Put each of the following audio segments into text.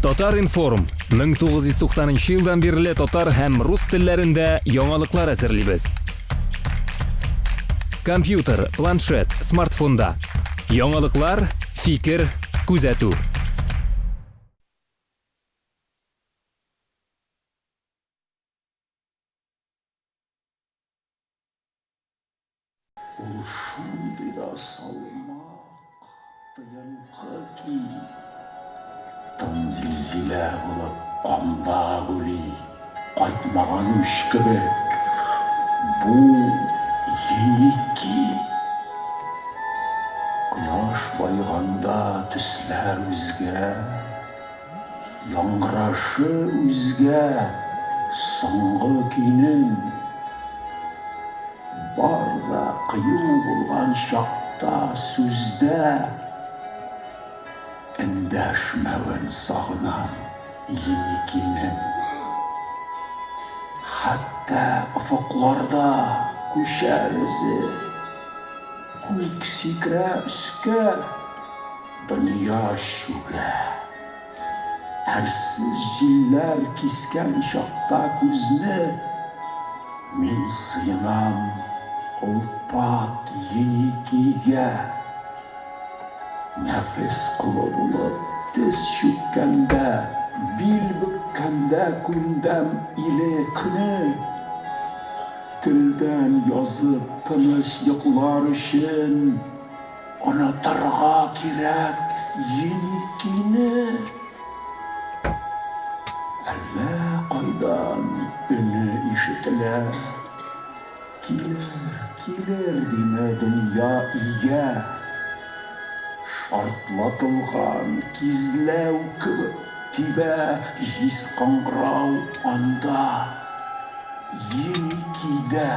Татар-информ, 1990 нчы елдан бирле татар һәм рус телләрендә яңалыклар әзерлибез. Компьютер, планшет, смартфонда. Яңалыклар, фикер, күзәтү. Ул шундый да салмак, тыенкы ки, тын зилзилә булып канда гүли, кайтмаган үч кебек. Бу Еники. Кояш баеганда төсләр үзгә, яңгырашы үзгә соңгы көйнең. Бар да кыю булган чакта сүздә Эндәшмәвен сагынам Еникинең. Хәтта офыкларда күчәр эзе, Күк сикерә өскә, дөнья чүгә. Әрсез җилләр кискән чакта күзне, Мин сыенам олпат Еникигә. Нәфес колы булып тез чүккәндә, Бил бөккәндә күндәм иле, көне. Телдән язып тыныч йоклар өчен. Онытырга кирәк Еникине. Әллә кайдан өне ишетелә. Килер, килер диме дөнья игә. Шартлатылган кизләү кебек тибә җиз кыңгырау анда, Еникидә.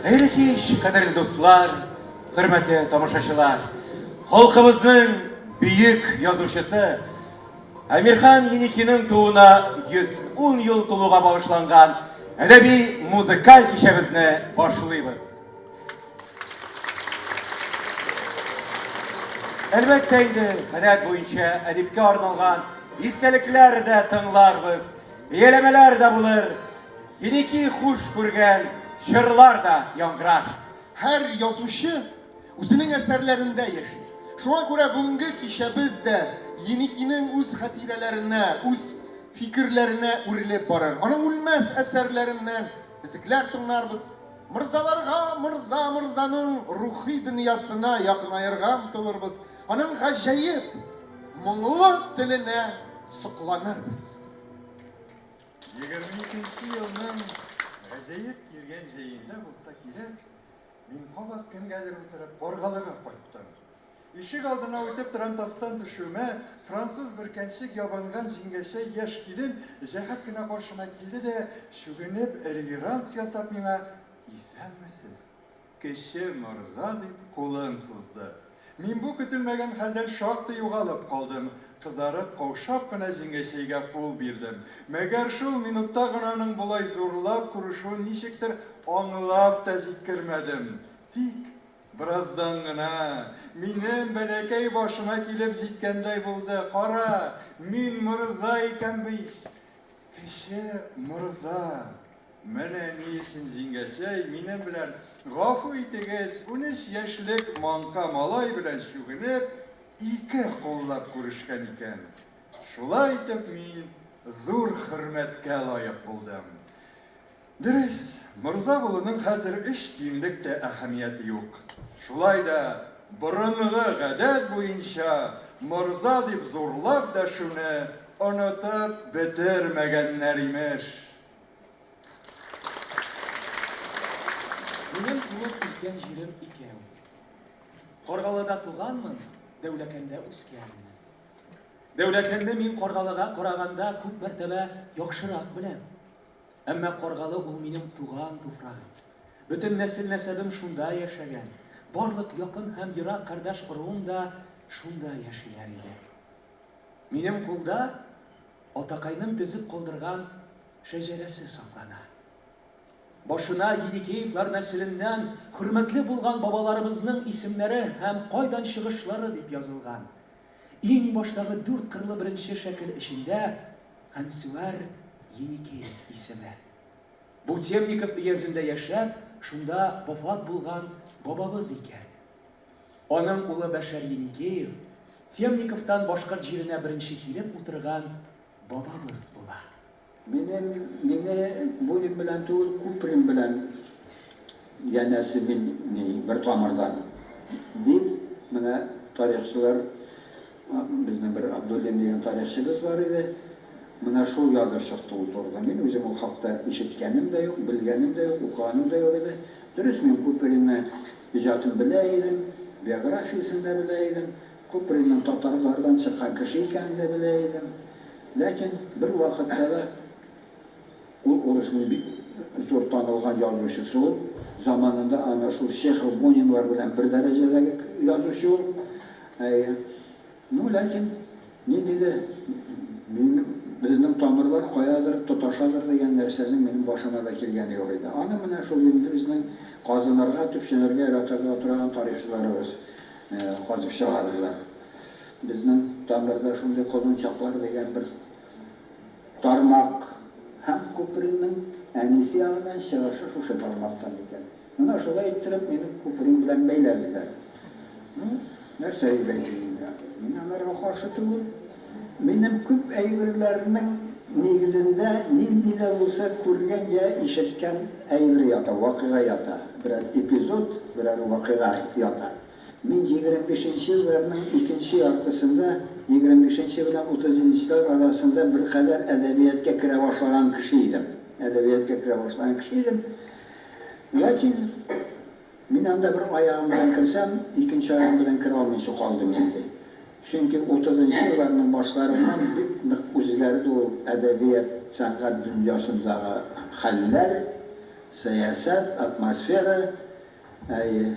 Хәерле кич, кадерле дуслар, хөрмәтле тамашачылар. Халкыбызның бөек язучысы Әмирхан Еникиның тууына 110 ел тулуга багышланган әдәби музыкаль кичәбезне башлыйбыз. Әлбәттә инде, гадәт буенча әдипкә арналган истәлекләр дә тыңларбыз, бәяләмәләр дә булыр, Еники хуш күргән җырлар да яңгырар. Һәр язучы үзенең әсәрләрендә яши. Шуңа күрә бүгенге кичәбез дә Еникинең үз хатирәләренә, үз фикерләренә үрелеп барыр. Аның үлмәс әсәрләреннән өзекләр тыңларбыз. Морзаларга морза морзаның рухи дөньясына якынаерга омтылырбыз, аның гаҗәеп моңлы теленә сокланырбыз. 22 нче елның гаҗәеп килгән җәендә булса кирәк, мин кабат кемгәдер утырып Каргалыга кайттым. Ишек алдына үтеп трантастан төшүемә, француз бөркәнчек ябынган җиңгәчәй яшь килен җәһәт кенә каршыма килде дә, чүгенеп, реверанс ясап миңа, Исәнмесез, кече морза, дип кулын сузды. Мин бу көтелмәгән хәлдән шактый югалып калдым. Кызарып, каушап кына җиңгәчәйгә кул бирдем. Мәгәр шул минутта гына аның болай зурлап күрешүен ничектер аңлап та җиткермәдем. Тик Бераздан гына минем бәләкәй башыма килеп җиткәндәй булды, кара, мин морза икән бит! Кече морза! Менә ни өчен җиңгәчәй минем белән, гафу итегез, 13 яшьлек маңка малай белән чүгенеп, ике куллап күрешкән икән. Шулай итеп мин зур хөрмәткә лаек булдым. Дөрес, морза булуның хәзер өч тиенлек тә әһәмияте юк. Шулай да, борынгы гадәт буенча, морза дип зурлап дәшүне онытып бетермәгәннәр, имеш. Минем туып үскән җирем икәү. Каргалыда туганмын, Дәүләкәндә үскәнмен. Дәүләкәнне мин Каргалыга караганда күп мәртәбә яхшырак беләм. Әмма Каргалы ул минем туган туфрагым. Бөтен нәсел-нәсәбем шунда яшәгән. Барлык якын һәм ерак кардәш-ыруым да шунда яшиләр иде. Минем кулда атакайның төзеп калдырган шәҗәрәсе саклана. Башына Еникеевлар нәселеннән хөрмәтле булган бабаларыбызның исемнәре һәм кайдан чыгышлары дип язылган. Иң баштагы дүрт кырлы беренче шәкел эчендә Хәнсүәр Еникеев исеме. Бу Темников өязендә яшәп, шунда вафат булган бабабыз икән. Аның улы Бәшәр Еникеев Темниковтан башкорт җиренә беренче килеп утырган бабабыз була. Минем, мине Бунин белән түгел, Куприн белән, янәсе мин ни, бер тамырдан, дип, менә тарихчылар, безнең бер Абдуллин дигән тарихчыбыз бар иде, менә шул язып чыкты ул турыда. Мин үзем ул хакта ишеткәнем дә юк, белгәнем дә юк, укыганым да юк иде. Дөрес, мин Купринны иҗатын белә идем, биографиясен дә белә идем, Купринның татарлардан чыккан кеше икәнен дә белә идем. Ләкин бервакытта да ул урысның бик зур танылган язучысы ул, заманында ана шул Чехов, Бунинлар белән бер дәрәҗәдәге язучы ул. Әйе. Ну, ләкин ниндидер минем, безнең тамырлар каядыр тоташадыр дигән нәрсәнең минем башыма да килгәне юк иде. Аны менә шул инде безнең казынырга, төпченергә өйрәтә торган тарихчыларыбыз казып чыгардылар. Безнең тамырда шундый колынчаклар дигән бер тармак һәм Купринның әнисе ягыннан чыгышы шушы тармактан икән. Менә шулай иттереп мине Куприн белән бәйләделәр. Ну, нәрсә дип әйтим инде, мин аларга каршы түгел. Минем күп әйберләрнең нигезендә нинди дә булса күргән я ишеткән әйбер ята, вакыйга ята, берәр эпизод, берәр вакыйга ята. Мин 25 нче елларның икенче яртысында, 25 нче белән 30 нчылар арасында беркадәр әдәбиятка керә башлаган кеше идем. Әдәбиятка керә башлаган кеше идем. Ләкин мин анда бер аягым белән керсәм, икенче аягым белән керә алмыйча калдым инде. Чөнки 30 нчы елларның башларыннан бик нык үзгәрде ул әдәбият, сәнгать дөньясындагы хәлләр, сәясәт, атмосфера. Әйе.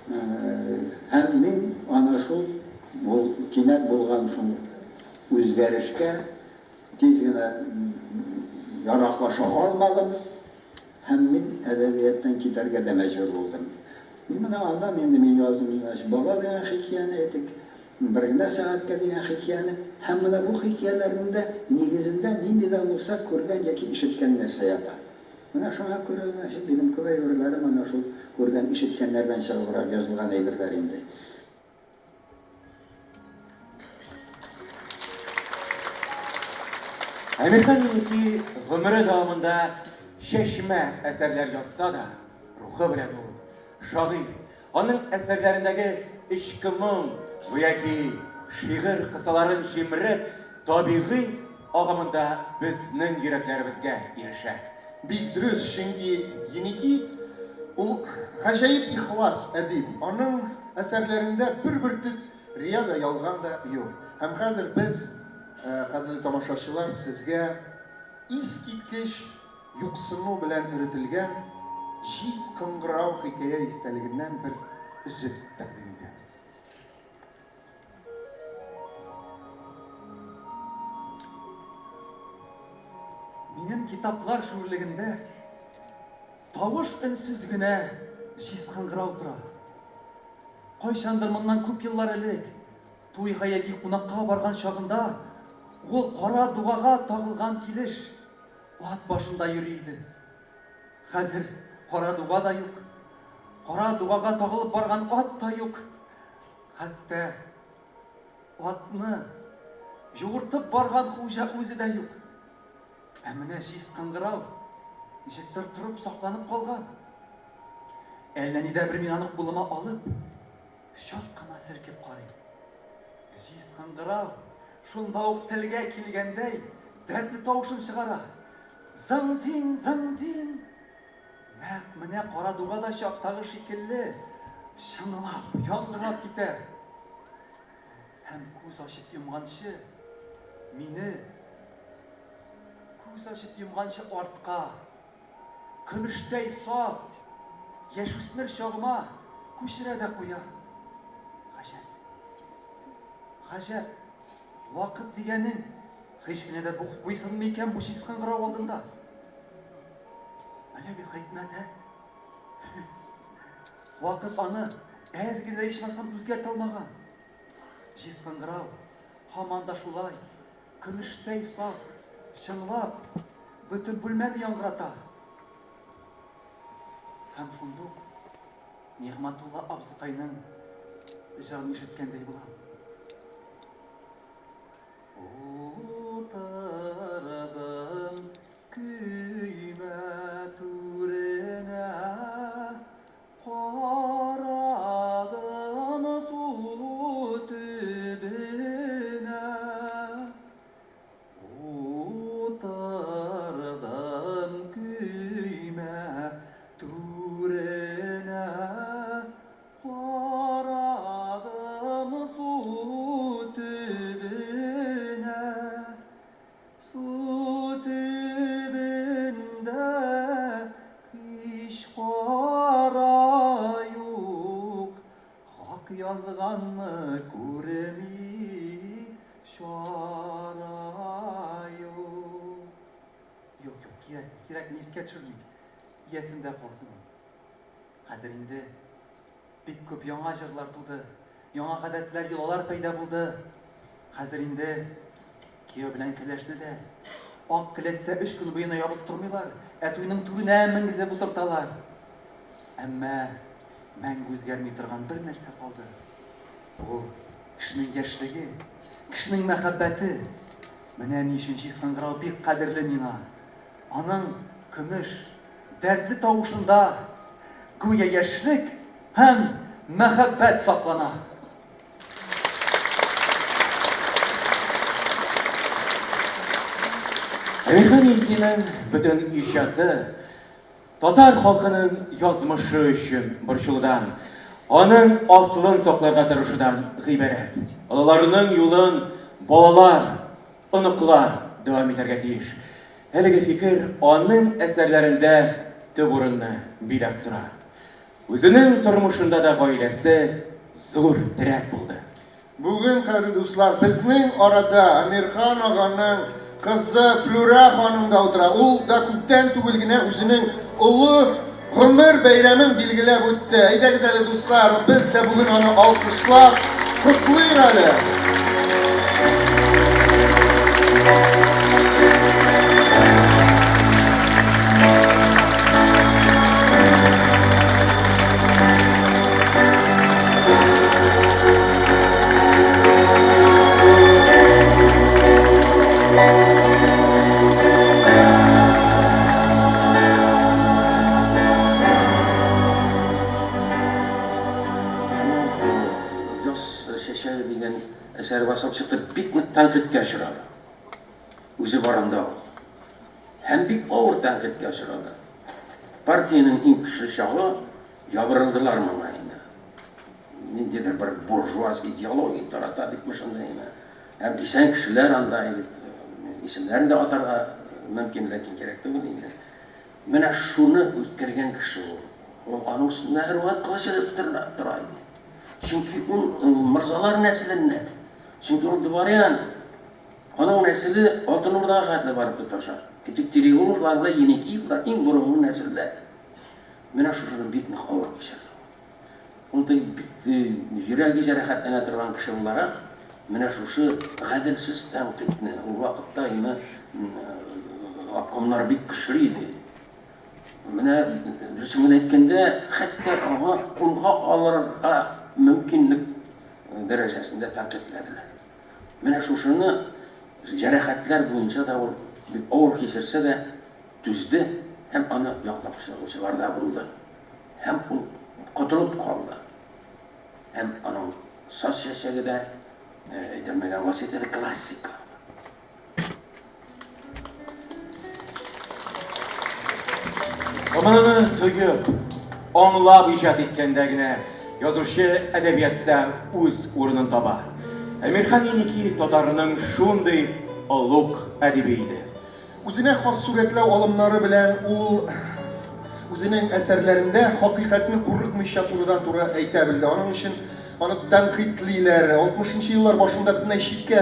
Һәм мин ана шул кинәт булган шул үзгәрешкә тиз генә яраклаша алмадым һәм мин әдәбияттан китәргә дә мәҗбүр булдым. Менә аннан инде мин яздым, значит, Баба дигән хикәяне, әйтик, Бер генә сәгатькә дигән хикәяне. Һәм менә бу хикәяләрнең дә нигезендә нинди дә булса күргән яки ишеткән нәрсә ята. Менә шуңа күрә, значит, минем күп әйберләрем әнә шул күргән, ишеткәннәрдән чыгыбрак язылган әйберләр инде. Әмирхан Еники гомере дәвамында чәчмә әсәрләр язса да, рухы белән ул шагыйрь. Аның әсәрләрендәге эчке моң, гүяки шигырь кысаларын җимереп, табигый агымында безнең йөрәкләребезгә ирешә. Бик дөрес, чөнки Еники ул гаҗәеп ихлас әдип. Аның әсәрләрендә бер бөртек рия да, ялган да юк. Һәм хәзер без, кадерле тамашачылар, сезгә искиткеч юксыну белән өретелгән Җиз кыңгырау хикәя истәлегеннән бер өзек тәкъдим итәбез. Минем китаплар шүрлегендә тавыш-өнсез генә җиз кыңгырау тора. Кайчандыр моннан күп еллар элек, туйга яки кунакка барган чагында, ул кара дугага тагылган килеш Ат башында йөри иде. Хәзер кара дуга да юк. Кара дугага тагылып барган ат та юк. Хәтта атны юыртып барган хуҗа үзе дә юк. Ә менә җиз кыңгырау ничектер торып сакланып калган. Әллә нидә бер мин аны кулыма алып, Чак кына селкеп карыйм. Җиз кыңгырау, шунда ук телгә килгәндәй, дәртле тавышын чыгара. Зың-зиң, зың-зиң! Нәкъ менә кара дугада чактагы шикелле, чыңлап, яңгырап китә. Һәм күз ачып йомганчы, мине, күз ачып йомганчы артка, Көмештәй саф, яшүсмер чагыма күчерә дә куя. Гаҗәп. Гаҗәп. Вакыт дигәнең һич кенә дә буйсынмый икән бу җиз кыңгырау алдында. Менә бит хикмәт, ә? Вакыт аны әз генә дә ичмасам үзгәртә алмаган. Җиз кыңгырау һаман да шулай, көмештәй саф, чыңлап, бөтен бүлмәне яңгырата. Һәм шундук Нигъмәтулла абзыкайның җырын ишеткәндәй булам. Утырдым көймә түренә, Карадым су төбенә. Утырдым көймә түренә, Карадым су төбенә. Су төбендә һич кара юк, Хак язганны күрми чара юк. Юк, юк, кирәкми, кирәкми, искә төшермик. Иясендә калсын ул. Хәзер инде бик күп яңа җырлар туды, яңа гадәтләр, йолалар пәйда булды. Хәзер инде кияү белән кәләшне дә ак келәттә өч көн буена ябып тормыйлар, ә туйның түренә менгезеп утырталар. Әмма мәңге үзгәрми торган бер нәрсә калды. Ул кешенең яшьлеге, кешенең мәхәббәте. Менә ни өчен җиз кыңгырау бик кадерле миңа. Аның көмеш, дәртле тавышында гүя яшьлек һәм мәхәббәт саклана. Әмирхан Еникинең бөтен иҗаты татар халкының язмышы өчен борчылудан, аның асылын сакларга тырышудан гыйбарәт. Олыларның юлын балалар, оныклар дәвам итәргә тиеш. Әлеге фикер аның әсәрләрендә төп урынны биләп тора. Үзенең тормышында да гаиләсе зур терәк булды. Бүген, кадерле дуслар, безнең арада Әмирхан аганың кызы Флүрә ханым да утыра. Ул да күптән түгел генә үзенең олы гомер бәйрәмен билгеләп үтте. Әйдәгез әле, дуслар, без дә бүген аны алкышлап котлыйк әле. Яз чәчәге дигән әсәре басылып чыкты, бик нык тәнкыйтькә очрады. Үзе барында ул. Һәм бик авыр тәнкыйтькә очрады. Партиянең иң көчле чагы ябырылдылар моңа инде. Ниндидер бер буржуаз идеология тарата дип шунда инде. Һәм исән кешеләр анда инде исемнәрен дә атарга мөмкин, ләкин кирәк түгел инде. Менә шуны үткәргән кеше ул. Ул аның өстендә һәрвакыт кылыч тора иде. Чөнки ул морзалар нәселеннән. Чөнки ул дворян. Аның нәселе Алтын Урдага хәтле барып тоташа. Әйтик, Терегуловлар белән Еникиевлар иң борынгы нәселләр. Менә шушыны бик нык авыр кичерде ул. Ул теге бик йөрәге җәрәхәтләнә торган кеше буларак, менә шушы гаделсез тәнкыйтьне, ул вакытта инде обкомнар бик көчле иде. Менә дөресен генә әйткәндә, хәтта аңа кулга алырга мөмкинлек дәрәҗәсендә тәнкыйтьләделәр. Менә шушыны җәрәхәтләр буенча да ул бик авыр кичерсә дә, түзде һәм аны яклап чыгучылар да булды. Һәм ул котылып калды. Һәм аның саз чәчәге дә, әйтелмәгән васыятьләре классика. Замананы тоеп, аңлап иҗат иткәндә генә язучы әдәбиятта үз урынын таба. Әмирхан Еники татарының шундый олуг әдибе иде. Үзенә хас сурәтләү алымнары белән ул үзенең әсәрләрендә хакыйкатьне курыкмыйча турыдан-туры әйтә белде. Аның өчен Аны тәнкыйтьлиләр, 60 нчы еллар башында бөтенләй читкә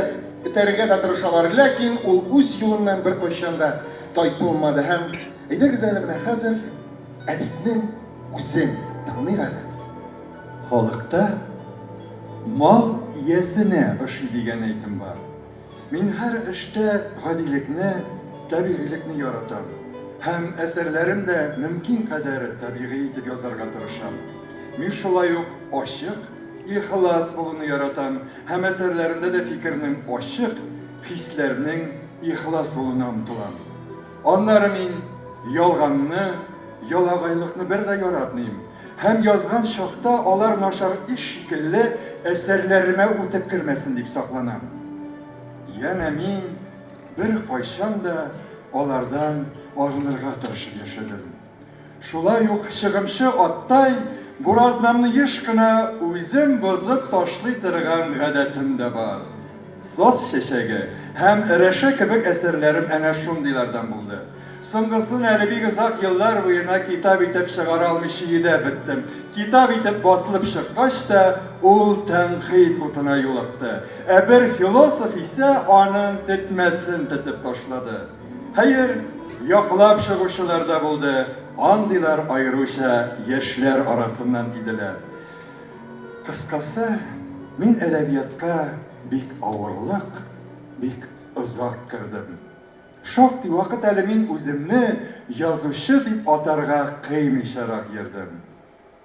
этәрергә дә тырышалар. Ләкин ул үз юлыннан беркайчан да тайпылмады һәм, Әйдәгез әле менә хәзер әдипнең үзен тыңлыйк әле. Халыкта мал иясенә ошый дигән әйтем бар. Мин һәр эштә гадилекне, табигыйлекне яратам һәм әсәрләрем дә мөмкин кадәр табигый итеп язарга тырышам. Мин шулай ук ачык, ихлас булуны яратам һәм әсәрләремдә дә фикернең ачык, хисләрнең ихлас булуына омтылам. Аннары мин ялганны, ялагайлыкны бер дә яратмыйм һәм язган чакта алар начар эш шикелле әсәрләремә үтеп кермәсен дип сакланам. Янә мин беркайчан да алардан арынырга тырышып яшәдем. Шулай ук чыгымчы аттай буразнамны еш кына үзем бозып ташлый торган гадәтем дә бар. Саз чәчәге һәм Рәшә кебек әсәрләрем әнә шундыйлардан булды. Соңгысын әле бик озак еллар буена китап итеп чыгара алмыйча йөдәп беттем. Китап итеп басылып чыккач та, ул тәнкыйть утына юлыкты. Ә бер философ исә аның тетмәсен тетеп ташлады. Хәер, яклап чыгучылар да булды, андыйлар аеруча яшьләр арасыннан иделәр. Кыскасы, мин әдәбиятка бик авырлык, бик озак кердем. Шактый вакыт әле мин үземне язучы дип атарга кыймыйчарак йөрдем.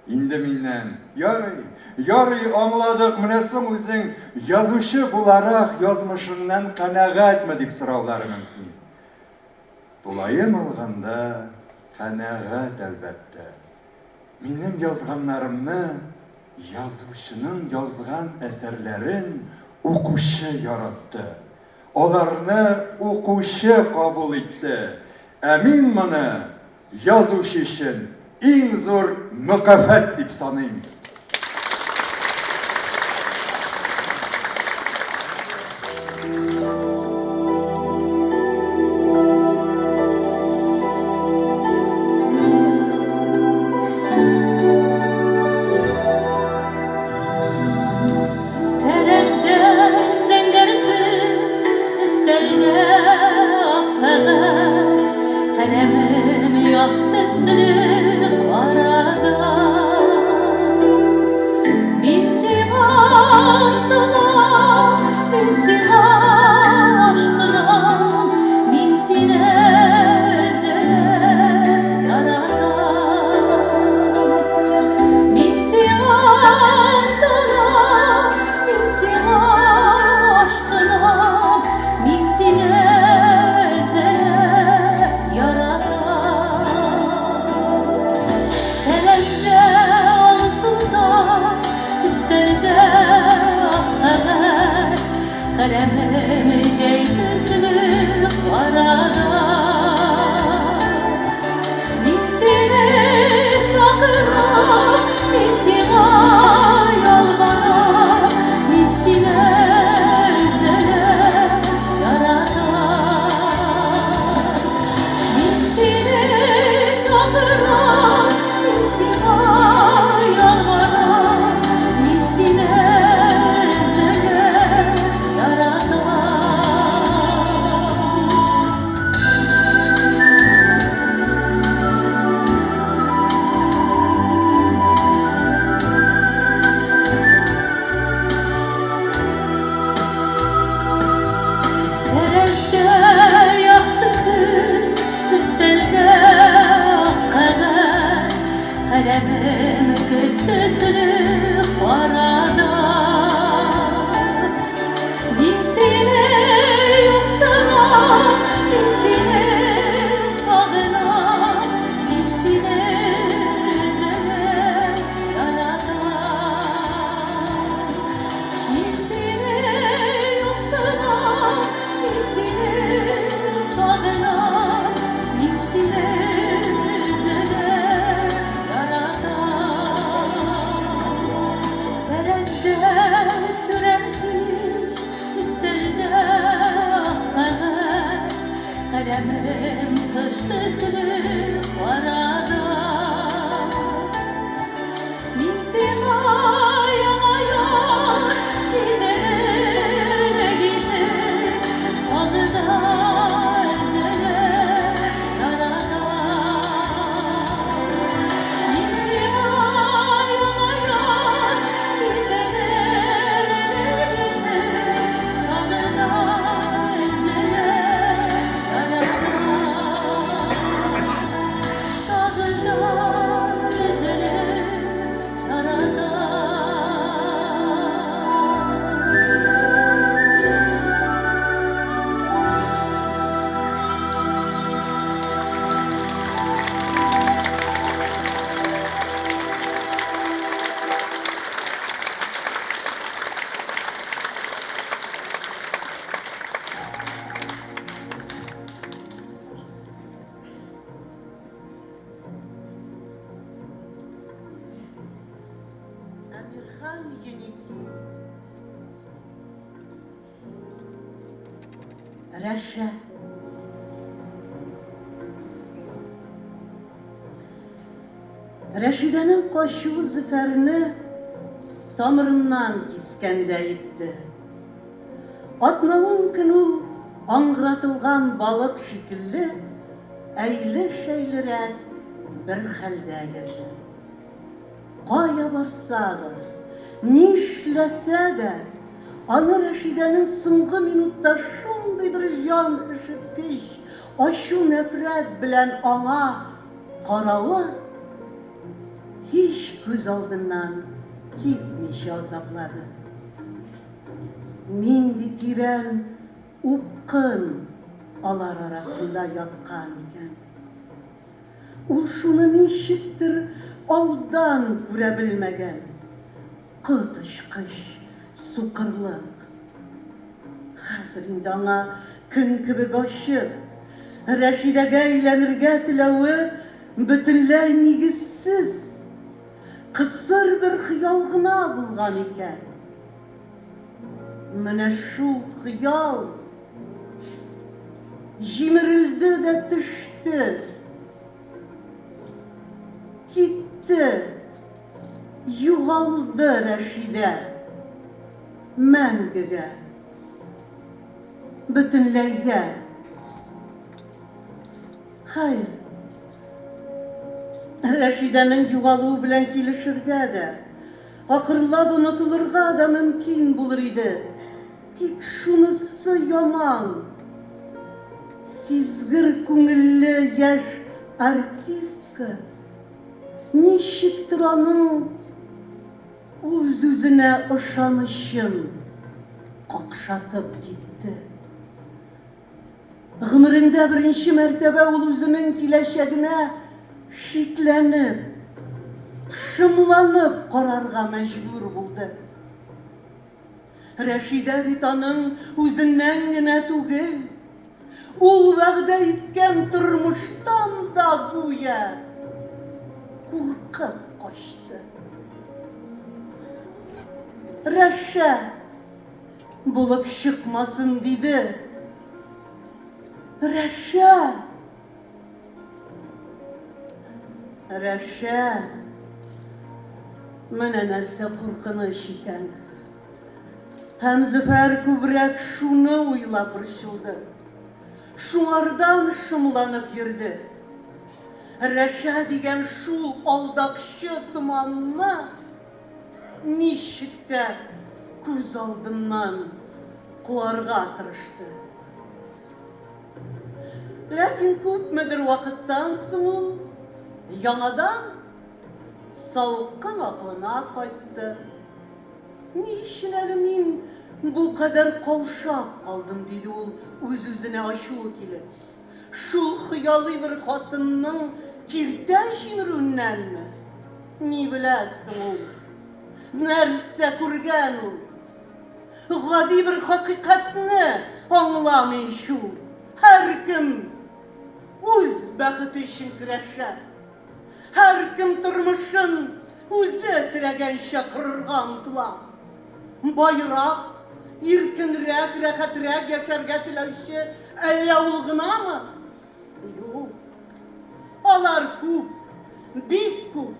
Инде миннән, Ярый, ярый, аңладык, менә соң үзең язучы буларак язмышыңнан канәгатьме, дип сораулары мөмкин. Тулаем алганда, канәгать, әлбәттә. Минем язганнарымны, язучының язган әсәрләрен укучы яратты. Аларны укучы кабул итте. Ә мин моны язучы өчен иң зур мөкафәт дип саныйм. Тәрәздә зәңгәр төн, өстәлдә ак кәгазь, каләмем яз төсле карада. Мин сиңа омтылам, мин сиңа ашкынам, мин сине өзелеп яратам. Мин сиңа омтылам, мин сиңа ашкынам, мин сине өзелеп яратам. Тәрәздә алсу таң, өстәлдә ак кәгазь, каләмем җәй төсле карада. Мин сине чакырам, мин сиңа ялварам, мин сине өзелеп яратам. Мин сине чакырам, мин сиңа ялварам, мин сине өзелеп яратам. Тәрәздә якты көн, өстәлдә ак кәгазь, каләмем көз төсле карада. Мин сине юксынам, мин сине сагынам, мин сине өзелеп яратам. Мин сине юксынам, мин сине сагынам, мин сине өзелеп яратам. Әмирхан Еники. Рәшә. Рәшидәнең качуы Зөфәрне тамырыннан кискәндәй итте. Атна-ун көн ул аңгыратылган балык шикелле әйле-шәйлерәк бер хәлдә йөрде. Кая барса да, нишләсә дә, аны Рәшидәнең соңгы минутта шундый бер җан өшеткеч ачу-нәфрәт белән аңа каравы һич күз алдыннан китмичә азаплады. Нинди тирән упкын алар арасында яткан икән. Ул шуны ничектер алдан күрә белмәгән. Коточкыч сукырлык. Хәзер инде аңа көн кебек ачык, Рәшидәгә өйләнергә теләве бөтенләй нигезсез, кысыр бер хыял гына булган икән. Менә шул хыял җимерелде дә төште. Китте, югалды Рәшидә. Мәңгегә. Бөтенләйгә. Хәер, Рәшидәнең югалуы белән килешергә дә, акрынлап онытылырга да мөмкин булыр иде. Тик шунысы яман, сизгер күңелле яшь артистка ничектер аның үз-үзенә ышанычын какшатып китте. Гомерендә беренче мәртәбә ул үзенең киләчәгенә шикләнеп, шомланып карарга мәҗбүр булды. Рәшидә бит аның үзеннән генә түгел, ул вәгъдә иткән тормыштан да гүя куркып качты. Рәшә булып чыкмасын, диде. Рәшә! Рәшә! Менә нәрсә куркыныч икән. Һәм Зөфәр күбрәк шуны уйлап борчылды. Шуңардан шомланып йөрде. Рәшә дигән шул алдакчы томанны ничек тә күз алдыннан куарга тырышты. Ләкин күпмедер вакыттан соң ул яңадан салкын акылына кайтты. Ни өчен әле мин бу кадәр каушап калдым, диде ул үз-үзенә ачуы килеп. Шул хыялый бер хатынның киртә җимерүеннәнме? Ни беләсең ул? Нәрсә күргән ул? Гади бер хакыйкатьне аңламый ич ул. Һәркем үз бәхете өчен көрәшә. Һәркем тормышын үзе теләгәнчә корырга омтыла. Баерак, иркенрәк, рәхәтрәк яшәргә теләүче әллә ул гынамы? Юк. Алар күп, бик күп.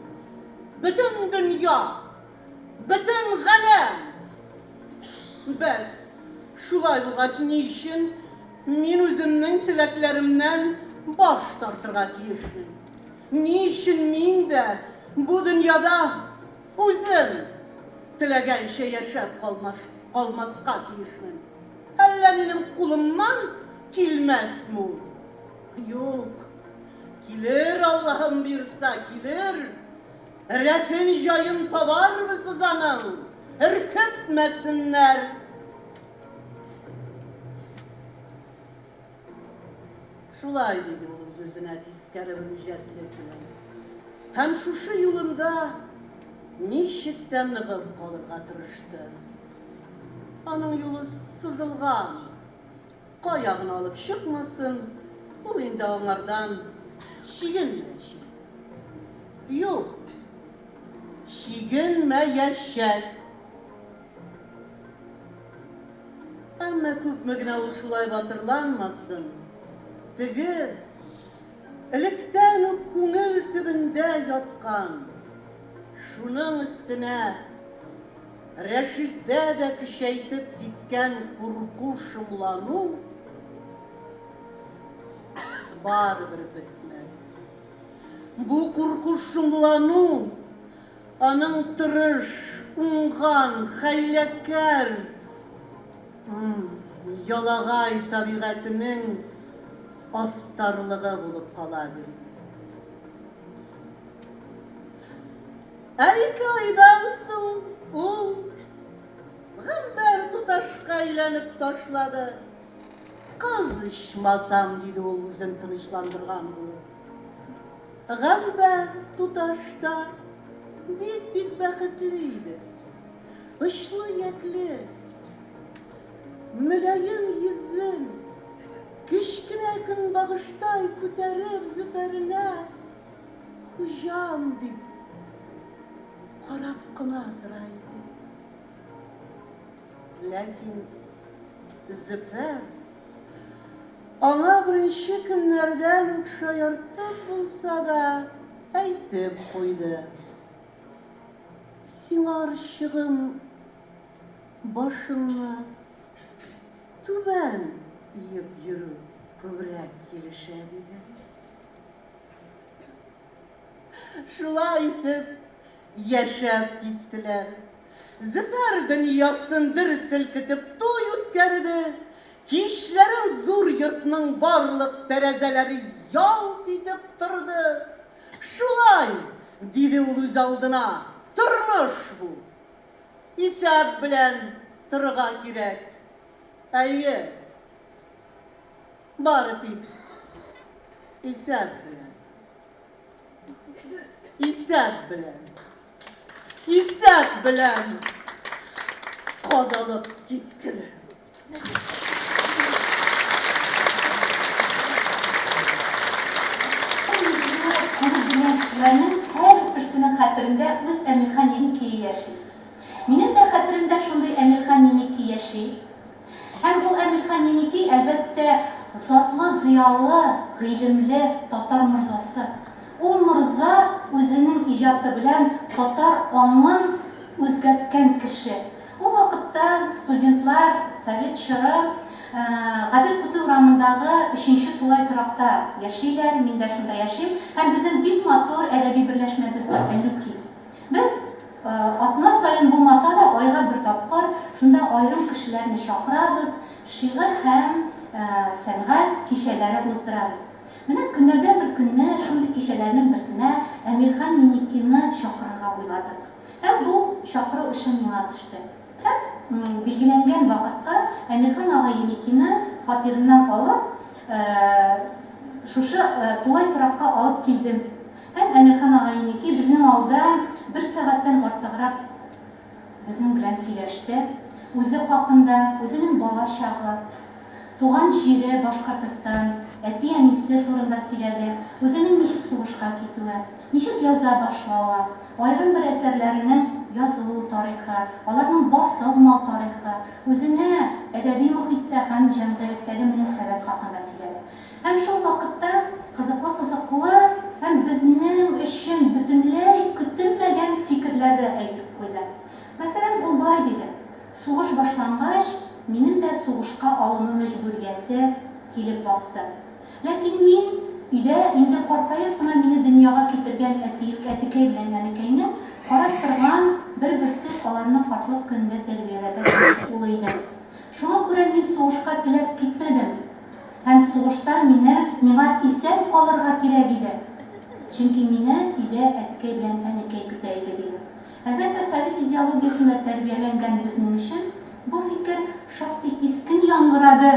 Бөтен дөнья Бөтен галәм! Бәс, шулай булгач, ни өчен мин үземнең теләкләремнән баш тартырга тиешмен? Ни өчен мин дә бу дөньяда үзем теләгәнчә яшәп калмаска тиешмен? Әллә минем кулымнан килмәсме ул? Юк, килер, Аллаһым боерса, килер! Рәтен-җаен табарбыз без аның, өркетмәсеннәр. Шулай диде ул үз-үзенә тискәре бер үҗәтлек белән. Һәм шушы юлында ничек тә ныгып калырга тырышты. Аның юлы сызылган. Кая гына алып чыкмасын, ул инде аңардан чигенмәячәк. Юк. чигенмәячәк. Әмма күпме генә ул шулай батырланмасын, теге, электән үк күңел төбендә яткан, шуның өстенә Рәшидә дә көчәйтеп киткән курку-шомлану барыбер бетмәде. Бу курку-шомлану аның тырыш, уңган, хәйләкәр, ялагай табигатенең астарлыгы булып кала бирде. Ә ике айдан соң ул Гамбәр туташка әйләнеп ташлады. Кыз ичмасам, диде ул үзен тынычландырган булып. Гамбәр туташ та бик-бик бәхетле иде. Очлы иякле, мөлаем йөзен кечкенә көнбагыштай күтәреп Зөфәренә Хуҗам дип карап кына тора иде. Ләкин Зөфәр аңа беренче көннәрдән үк шаяртып булса да әйтеп куйды. Сиңа орчыгым башыңны түбән иеп йөрү күбрәк килешә, диде. Шулай итеп яшәп киттеләр. Зөфәр дөньясын дер селкетеп туй үткәрде. Кичләрен зур йортның барлык тәрәзәләре ялт итеп торды. Шулай, диде ул үзалдына, тормыш бу. Исәп белән торырга кирәк. Әйе. Бары тик исәп белән. Исәп белән. Исәп белән кадалып киткере. Күреп белгән кешеләрнең һәрберсенең хәтерендә үз Әмирхан Еникие яши. Минем дә хәтеремдә шундый Әмирхан Еники яши. Һәм ул Әмирхан Еники, әлбәттә, затлы, зыялы, гыйлемле татар морзасы. Ул морза үзенең иҗаты белән татар аңын үзгәрткән кеше. Ул вакытта студентлар, совет чоры, Гадел Кутуй урамындагы өченче тулай торакта яшиләр, мин дә шунда яшим. Һәм безнең бик матур әдәби берләшмәбез бар, Әллүки. Без, атна саен булмаса да, айга бер тапкыр шунда аерым кешеләрне чакырабыз, шигырь һәм сәнгать кичәләре уздырабыз. Менә көннәрдән бер көнне шундый кичәләрнең берсенә Әмирхан Еникины чакырырга уйладык. Һәм бу чакыру эше миңа төште. Һәм билгеләнгән вакытка Әмирхан ага Еникины фатирыннан алып, шушы тулай торакка алып килдем. Һәм Әмирхан ага Еники безнең алда бер сәгатьтән артыграк безнең белән сөйләште. Үзе хакында, үзенең бала чагы, туган җире Башкортостан, әти-әнисе турында сөйләде, үзенең ничек сугышка китүе, ничек яза башлавы, аерым бер әсәрләренең язылу тарихы, аларның басылмау тарихы, үзенә әдәби мохиттә һәм җәмгыятьтәге мөнәсәбәт хакында сөйләде. Һәм шул вакытта кызыклы-кызыклы һәм безнең өчен бөтенләй көтелмәгән фикерләр дә әйтеп куйды. Мәсәлән, ул болай диде, Сугыш башлангач, минем дә сугышка алыну мәҗбүрияте килеп басты. Ләкин мин өйдә инде картаеп кына мине дөньяга китергән әти, әтекәй белән әнекәйне карап торган бер бөртек аларны картлык көнендә тәрбияләргә тиешле улы идем. Шуңа күрә мин сугышка теләп китмәдем. Һәм сугышта мине, миңа исән калырга кирәк иде. Чөнки мине өйдә әткәй белән әнекәй көтә иде, диде. Әлбәттә, совет идеологиясендә тәрбияләнгән безнең өчен бу фикер шактый кискен яңгырады.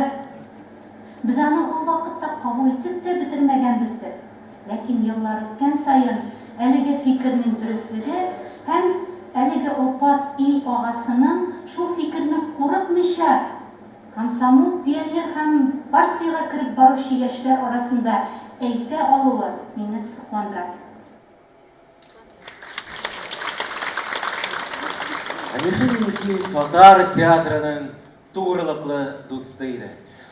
Без аны ул вакытта кабул итеп тә бетермәгәнбездер. Ләкин еллар үткән саен әлеге фикернең дөреслеге һәм әлеге олпат ил агасының шул фикерне курыкмыйча Комсомол, пионер һәм партиягә кереп баручы яшьләр арасында әйтә алуы мине сокландыра. Әмирхан Еники татар театрының тугрылыклы дусты иде.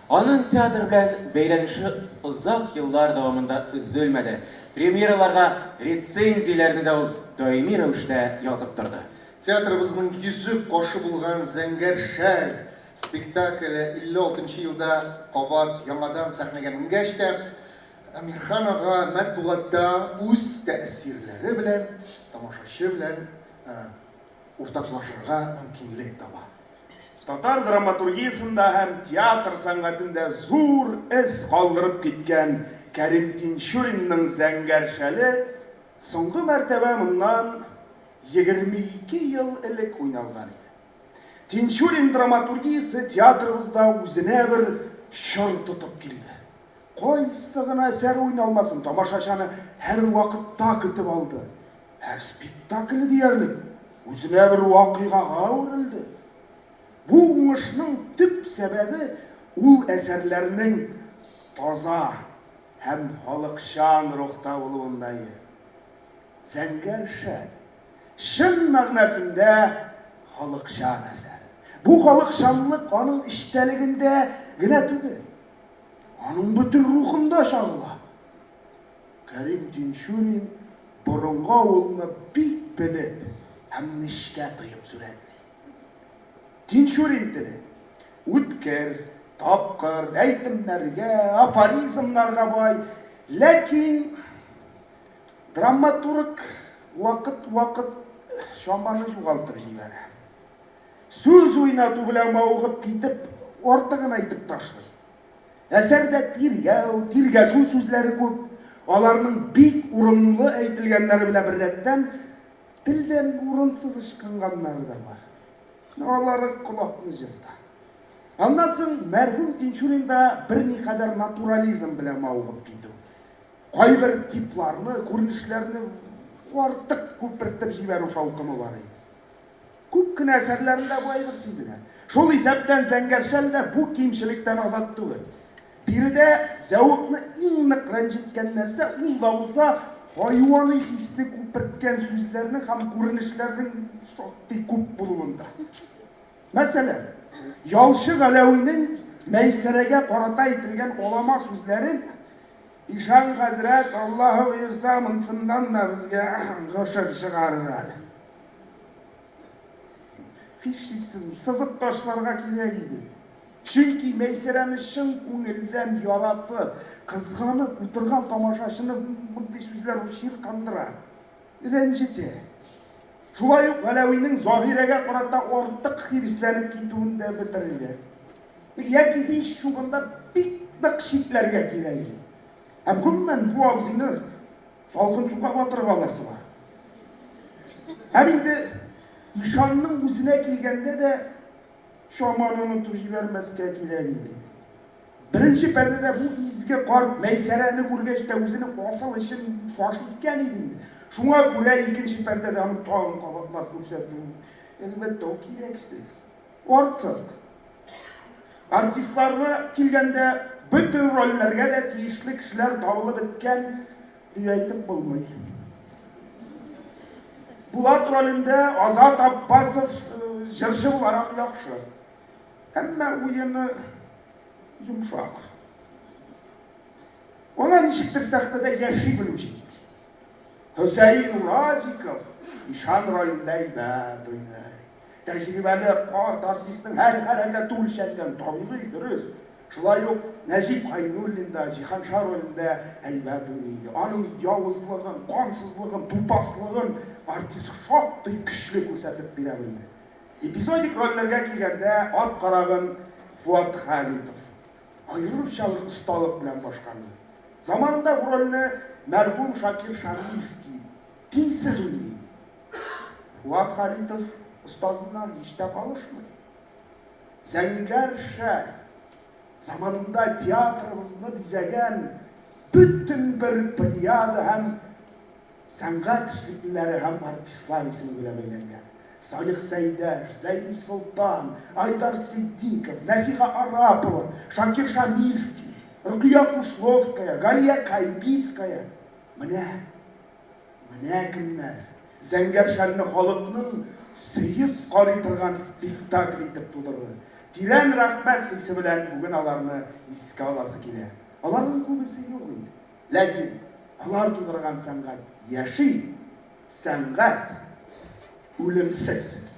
Аның театр белән бәйләнеше озак еллар дәвамында өзелмәде. Премьераларга рецензияләрне дә ул даими рәвештә язып торды. Театрыбызның йөзек кашы булган Зәңгәр шәл спектакле 56 нчы елда кабат яңадан сәхнәгә менгәч тә, Әмирхан ага матбугатта үз тәэсирләре белән тамашачы белән уртаклашырга мөмкинлек таба. Татар драматургиясендә һәм театр сәнгатендә зур эз калдырып киткән Кәрим Тинчуринның Зәңгәр шәле соңгы мәртәбә моннан 22 ел элек уйналган иде. Тинчурин драматургиясе театрыбызда үзенә бер чор тотып килде. Кайсы гына әсәр уйналмасын, тамашачаны һәрвакытта көтеп алды. Һәр спектакле диярлек үзенә бер вакыйгага әверелде. Бу уңышның төп сәбәбе ул әсәрләрнең таза һәм халыкчан рухта булуында иде. Зәңгәр шәл, чын мәгънәсендә халыкчан әсәр. Бу халыкчанлык аның эчтәлегендә генә түгел, аның бөтен рухында чагыла. Кәрим Тинчурин борынгы авылны бик белеп һәм нечкә тоеп сурәтли. Тинчурин теле үткер, тапкыр, әйтемнәргә, афоризмнарга бай, ләкин драматург вакыт-вакыт чаманы югалтып җибәрә. Сүз уйнату белән мавыгып китеп, артыгын әйтеп ташлый. Әсәрдә тиргәү, тиргәшү сүзләре күп. Аларның бик урынлы әйтелгәннәре белән беррәттән, телдән урынсыз ычкынганнары да бар. Алары колакны җырта. Аннан соң мәрхүм Тинчурин да берникадәр натурализм белән мавыгып китү. Кайбер типларны, күренешләрне артык күпертеп җибәрү шаукымы бар иде. Күп кенә әсәрләрендә бу әйбер сизелә. Шул исәптән Зәңгәр шәл дә бу кимчелектән азат түгел. Биредә зәвыкны иң нык рәнҗеткән нәрсә, ул да булса, хайваный хисне күперткән сүзләрнең һәм күренешләрнең шактый күп булуында. Мәсәлән, ялчы Галәвинең Мәйсәрәгә карата әйтелгән алама сүзләрен Ишан хәзрәт, Аллаһы боерса, монсыннан да безгә гошер чыгарыр әле. Һичшиксез, сызып ташларга кирәк иде. Чөнки Мәйсәрәне чын күңелдән яратып, кызганып утырган тамашачыны мондый сүзләр чиркандыра, рәнҗетә. Шулай ук Галәвинең Заһирәгә карата артык хирисләнеп китүен дә бетерергә, яки һич югында бик нык чикләргә кирәк иде. Һәм гомумән бу абзыйны Салкын суга батырып аласы бар. Һәм инде ишанның үзенә килгәндә дә чаманы онытып җибәрмәскә кирәк иде. Беренче пәрдәдә бу изге карт Мәйсәрәне күргәч тә үзенең асыл эшен фаш иткән иде инде. Шуңа күрә икенче пәрдәдә аны тагын кабатлап күрсәтү, әлбәттә, ул кирәксез. Артык. Артистларны килгәндә, бөтен рольләргә дә тиешле кешеләр табылып беткән дип әйтеп булмый. Булат ролендә Азат Аббасов э, җырчы буларак яхшы. Әмма уены йомшак. Аңа ничектер сәхнәдә яши белү җитми. Хөсәен Уразиков ишан ролендә әйбәт уйный. Тәҗрибәле карт артистның һәр хәрәкәте үлчәнгән, табигый, дөрес. Шулай ук Нәҗип Гайнуллин да Җиһанша ролендә әйбәт уйный иде. Аның явызлыгын, кансызлыгын, тупаслыгын артист шактый көчле күрсәтеп бирә белде. Эпизодик рольләргә килгәндә, ат карагын Фуат Халитов аеруча бер осталык белән башкарды. Заманында бу рольне мәрхүм Шакир Шамильский тиңсез уйный иде. Фуат Халитов остазыннан һич тә калышмый. Зәңгәр шәл, заманында театрыбызны бизәгән бөтен бер плеяда һәм сәнгать эшлеклеләре һәм артистлар исеме белән бәйләнгән. Салих Сәйдәш, Зәйни Солтан, Айдар Ситдиков, Нәфига Арапова, Шакир Шамильский, Рөкыя Кушловская, Галия Кайбицкая. Менә Менә кемнәр! Зәңгәр шәлне халыкның сөеп карый торган спектакль итеп тудырды. Тирән рәхмәт хисе белән бүген аларны искә аласы килә. Аларның күбесе юк инде. Ләкин алар тудырган сәнгать яши, сәнгать үлемсез.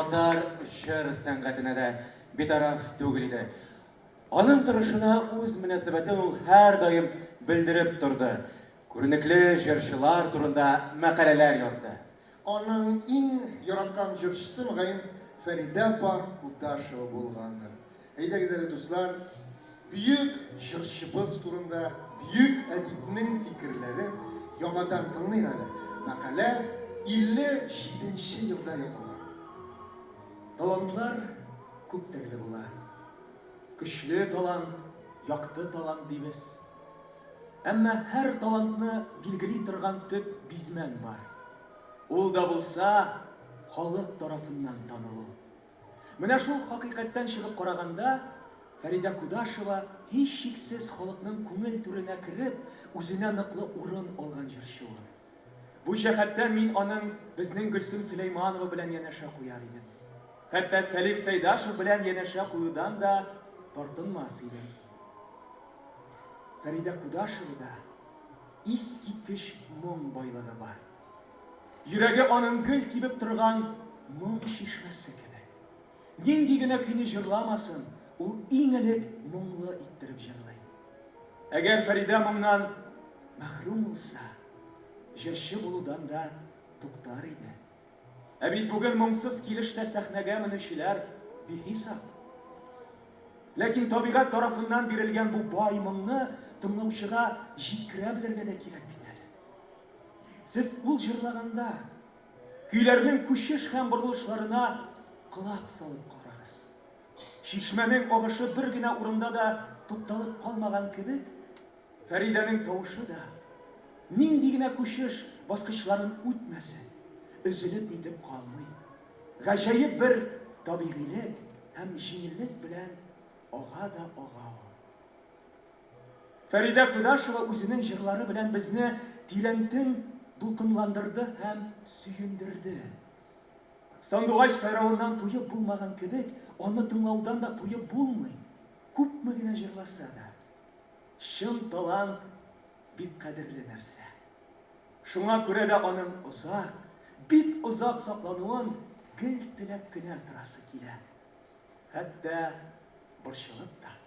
Татар җыр сәнгатенә дә битараф түгел иде. Аның торышына үз мөнәсәбәтен ул һәрдаим белдереп торды. Күренекле җырчылар турында мәкаләләр язды. Аның иң яраткан җырчысы, мөгаен, Фәридә апа Кудашева булгандыр. Әйдәгез әле, дуслар, бөек җырчыбыз турында бөек әдипнең фикерләрен яңадан тыңлыйк әле. Мәкалә 57 нче елда язылган. Талантлар күп төрле була. Көчле талант, якты талант дибез. Әмма һәр талантны билгели торган төп бизмән бар. Ул да булса, халык тарафыннан танылу. Менә шул хакыйкатьтән чыгып караганда, Фәридә Кудашева һичшиксез халыкның күңел түренә кереп, үзенә ныклы урын алган җырчы ул. Бу җәһәттән мин аның безнең Гөлсем Сөләйманова белән янәшә куяр идем. Хәтта Сәлих Сәйдашев белән янәшә куюдан да тартынмас идем. Фәридә Кудашева да. искиткеч моң байлыгы бар. Йөрәге аның гел тибеп торган моң чишмәсе кебек. Нинди генә көйне җырламасын, ул иң элек моңлы иттереп җырлый. Әгәр Фәридә моңнан мәхрүм булса, җырчы булудан да туктар иде. Ә бит бүген моңсыз килеш тә сәхнәгә менүчеләр бихисап. Ләкин табигать тарафыннан бирелгән бу бай моңны тыңлаучыга җиткерә белергә дә кирәк бит әле. Сез ул җырлаганда көйләрнең күчеш һәм борылышларына колак салып карагыз. Чишмәнең агышы бер генә урында да тукталып калмаган кебек, Фәридәнең тавышы да, нинди генә күчеш баскычларын үтмәсен, өзелеп-нитеп калмый. Гаҗәеп бер табигыйлек һәм җиңеллек белән ага да ага ул. Фәридә Кудашева үзенең җырлары белән безне тирәнтен дулкынландырды һәм сөендерде. Сандугач сайравыннан туеп булмаган кебек, аны тыңлаудан да туеп булмый, күпме генә җырласа да. Чын талант бик кадерле нәрсә. Шуңа күрә дә аның озак, бик озак саклануын гел теләп кенә торасы килә. Хәтта борчылып та.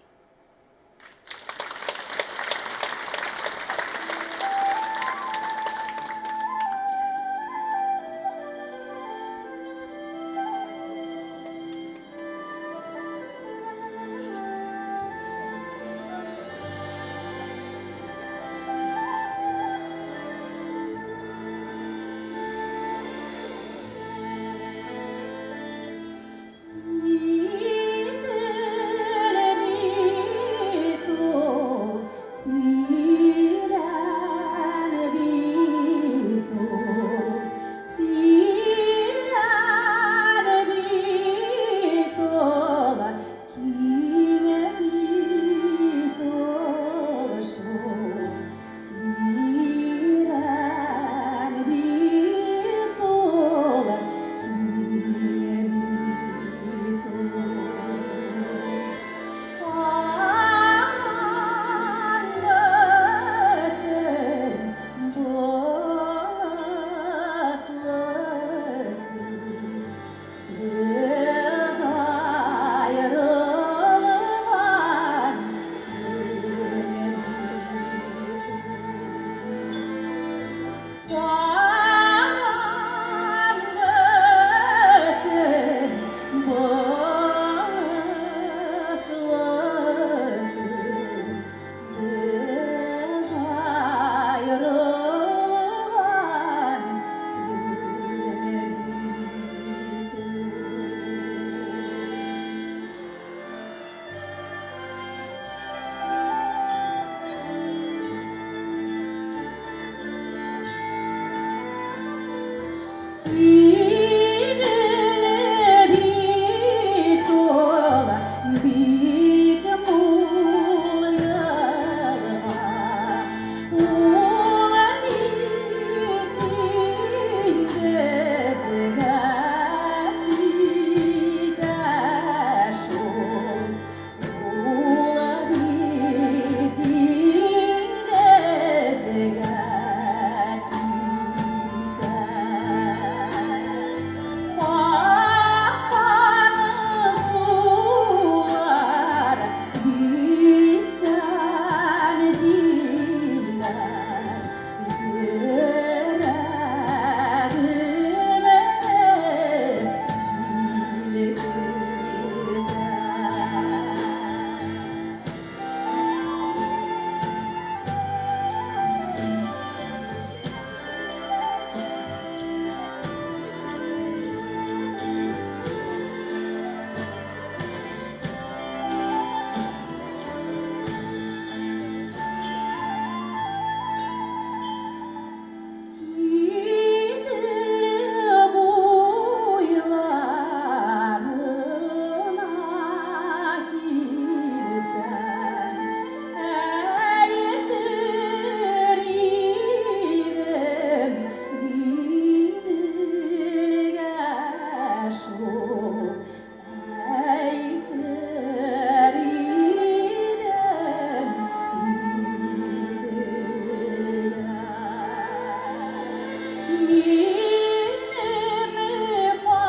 Минем кайгыларымны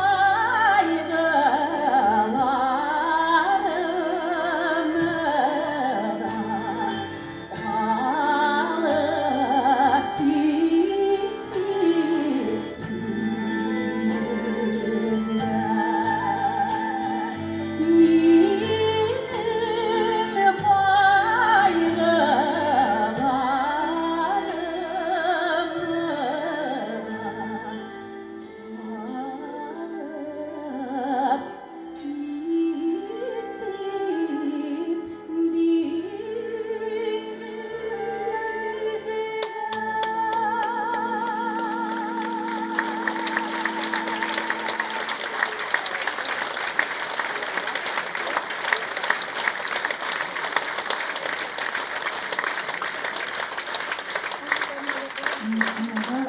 да алып киттең диңгезгә. Минем кайгыларымны да алып киттең Миңа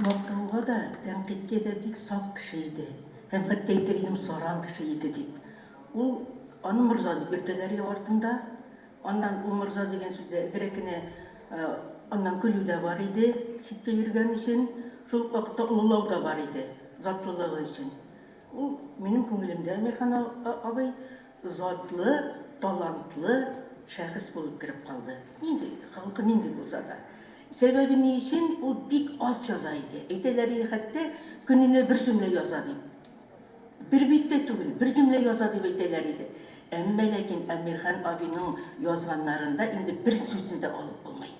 мактауга да, тәнкыйтькә дә бик сак кеше иде. Һәм хәтта әйтер идем, саран кеше иде дип. Ул аны морза дип йөртәләр иде артында. Аннан ул морза дигән сүздә әзрәк кенә аннан көлү дә бар иде, читтә йөргән өчен. Шул ук вакытта олылау да бар иде, затлылыгы өчен. Ул минем күңелемдә Әмирхан абый затлы, талантлы шәхес булып кереп калды. Нинди, халкы нинди булса да. Сәбәбе ни өчен, ул бик аз яза иде. Әйтәләр иде хәтта, көненә бер җөмлә яза дип. Бер бит тә түгел, бер җөмлә яза дип әйтәләр иде. Әмма ләкин Әмирхан абыйның язганнарында инде бер сүзне дә алып булмый.